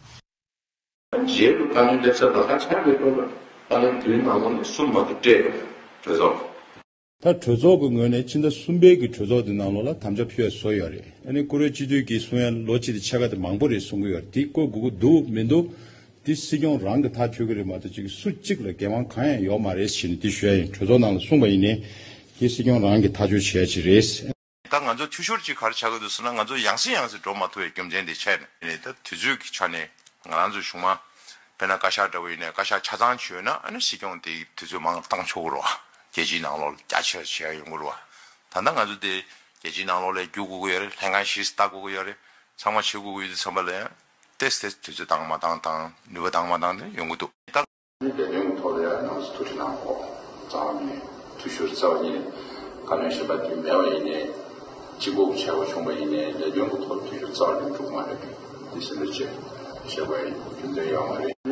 རྗེས་སུ་བཀའ་བློན་སླེབས་ས་ལ་ཁ་ཆག་གི་ཐོག་ལ་བཀའ་བློན་དུས་ནང་ལོགས་ནས་གསུམ་མ་གཏོགས་སྤྲད་ཡོད་གྲོས་ཚོགས། ད་གྲོས་ཚོགས་ཀྱི་ངོས་ནས་ཕྱི་ཟླ་གསུམ་པའི་གི་གྲོས་ཚོགས་དེ་ནང་ལོགས་ལ་དམ་བཅའ་ཕུལ་ཡ་བཟོ་ཡོད་རེད། ཨ་ནི་བཀུར་འོས་སྤྱི་འཐུས་ཀྱིས་གསུང་ཡ་ལོ་གཅིག་དང་ཕྱེད་ཀ་དེ་མང་པོ་རེད་གསུང་གི་ཡོད་རེད། དེ་བསྐོ་དགོས་ཀྱི་འདུག་མི་འདུག་དེ་སྲིད་སྐྱོང་རང་གིས་ཐག་གཅོད་ཀྱི་རེད་མ་གཏོགས་ཅིག་སུ་གཅིག་ལ་འགན་དབང་གང་ཡང་ཡོད་མ་རེད་ཟེར་ནས་དེ་ཞུ་ཡ་ཡིན། གྲོས་ཚོགས་ནང་ལ་གསུངས་པ་ཡིན་ནའི་དེ་སྲིད་སྐྱོང་རང་གིས་ཐག་གཅོད་བྱེད་ཡ་ཅིག་རེད། ད་ང་ཚོ་འཐུས་ཤོར་ཅིག་ག་རེ་ཆགས་ཀྱི་འདུག་ཟེར་ན། ང་ཚོ་ཡང་སེ་ཡང་སེ་འགྲོ་མ་ཐུབ་པའི་རྒྱུ་མཚན་དེ་བྱས་ནས། ད་དུས་ཚོད་ཀྱི་ཆ་ནས་ང་རང་ཚོའི་གཞུང་མང་། དཔེར་ན་བཀའ་ཤག་འདྲ་བོ་ཡིན་ནའི་བཀའ་ཤག་ཆ་ཚང་ཅིག་ཡོད་ན། ཨ་ནི་སྲིད་སྐྱོང་དེ་དུས་ཚོད་མང་བཏང་ཆོག་གི་རེད་བ། རྒྱལ་སྤྱིའི་ནང་ལོགས་ལ་རྒྱ་ཆེར་བྱེད་ཡ་ཡོང་གི་རེད་བ། ད་ལྟ་ང་ཚོ་དེ་རྒྱལ་སྤྱིའི་ནང་ལོགས་ལ་བསྒྱུར་དགོས་ཀྱི་ཡོད་རེད། ལྷན་ཁང་བཞི་བལྟ་དགོས་ཀྱི་ཡོད་རེད། ཚང་མ་བྱེད་དགོས་ཀྱི་ཡོད་དུས་ཙམ་པ་ལ་ཡང་ཏོག་ཙམ་དུས་ཚོད་བཏང་མ་བཏང་དང་ནུས་པ་བཏང་མ་བཏང་དེ་ཡོང་གི་འདུག་ད། ལས་དོན་གྱི་ཐོག་ལ་ཡང་ནང་སོ་ཐུགས་ཁྲལ་གནང་དགོས། རྩ་བ་ཉིད་ནས་འཐུས་ཤོར་རྩ་བ་ཉིད་ནས་བཀའ་བློན་གཞན་པ་དེ་མེད་པ་ཡིན་ནའི། གཅིག་པོ་གི་བྱས་པ་བྱུང་བ་ཡིན་ནའི་ལས་དོན་གྱི་ཐོག་ལ་འཐུས་ཤོར་རྩ་བ་ཉིད་ནས་འགྲོ་གི་མ་རེད། འདི་སེམས་ལ་བྱེད་བྱེད་དགོས་ཡིན། རྒྱུ་མཚན་ཡོད་མ་རེད།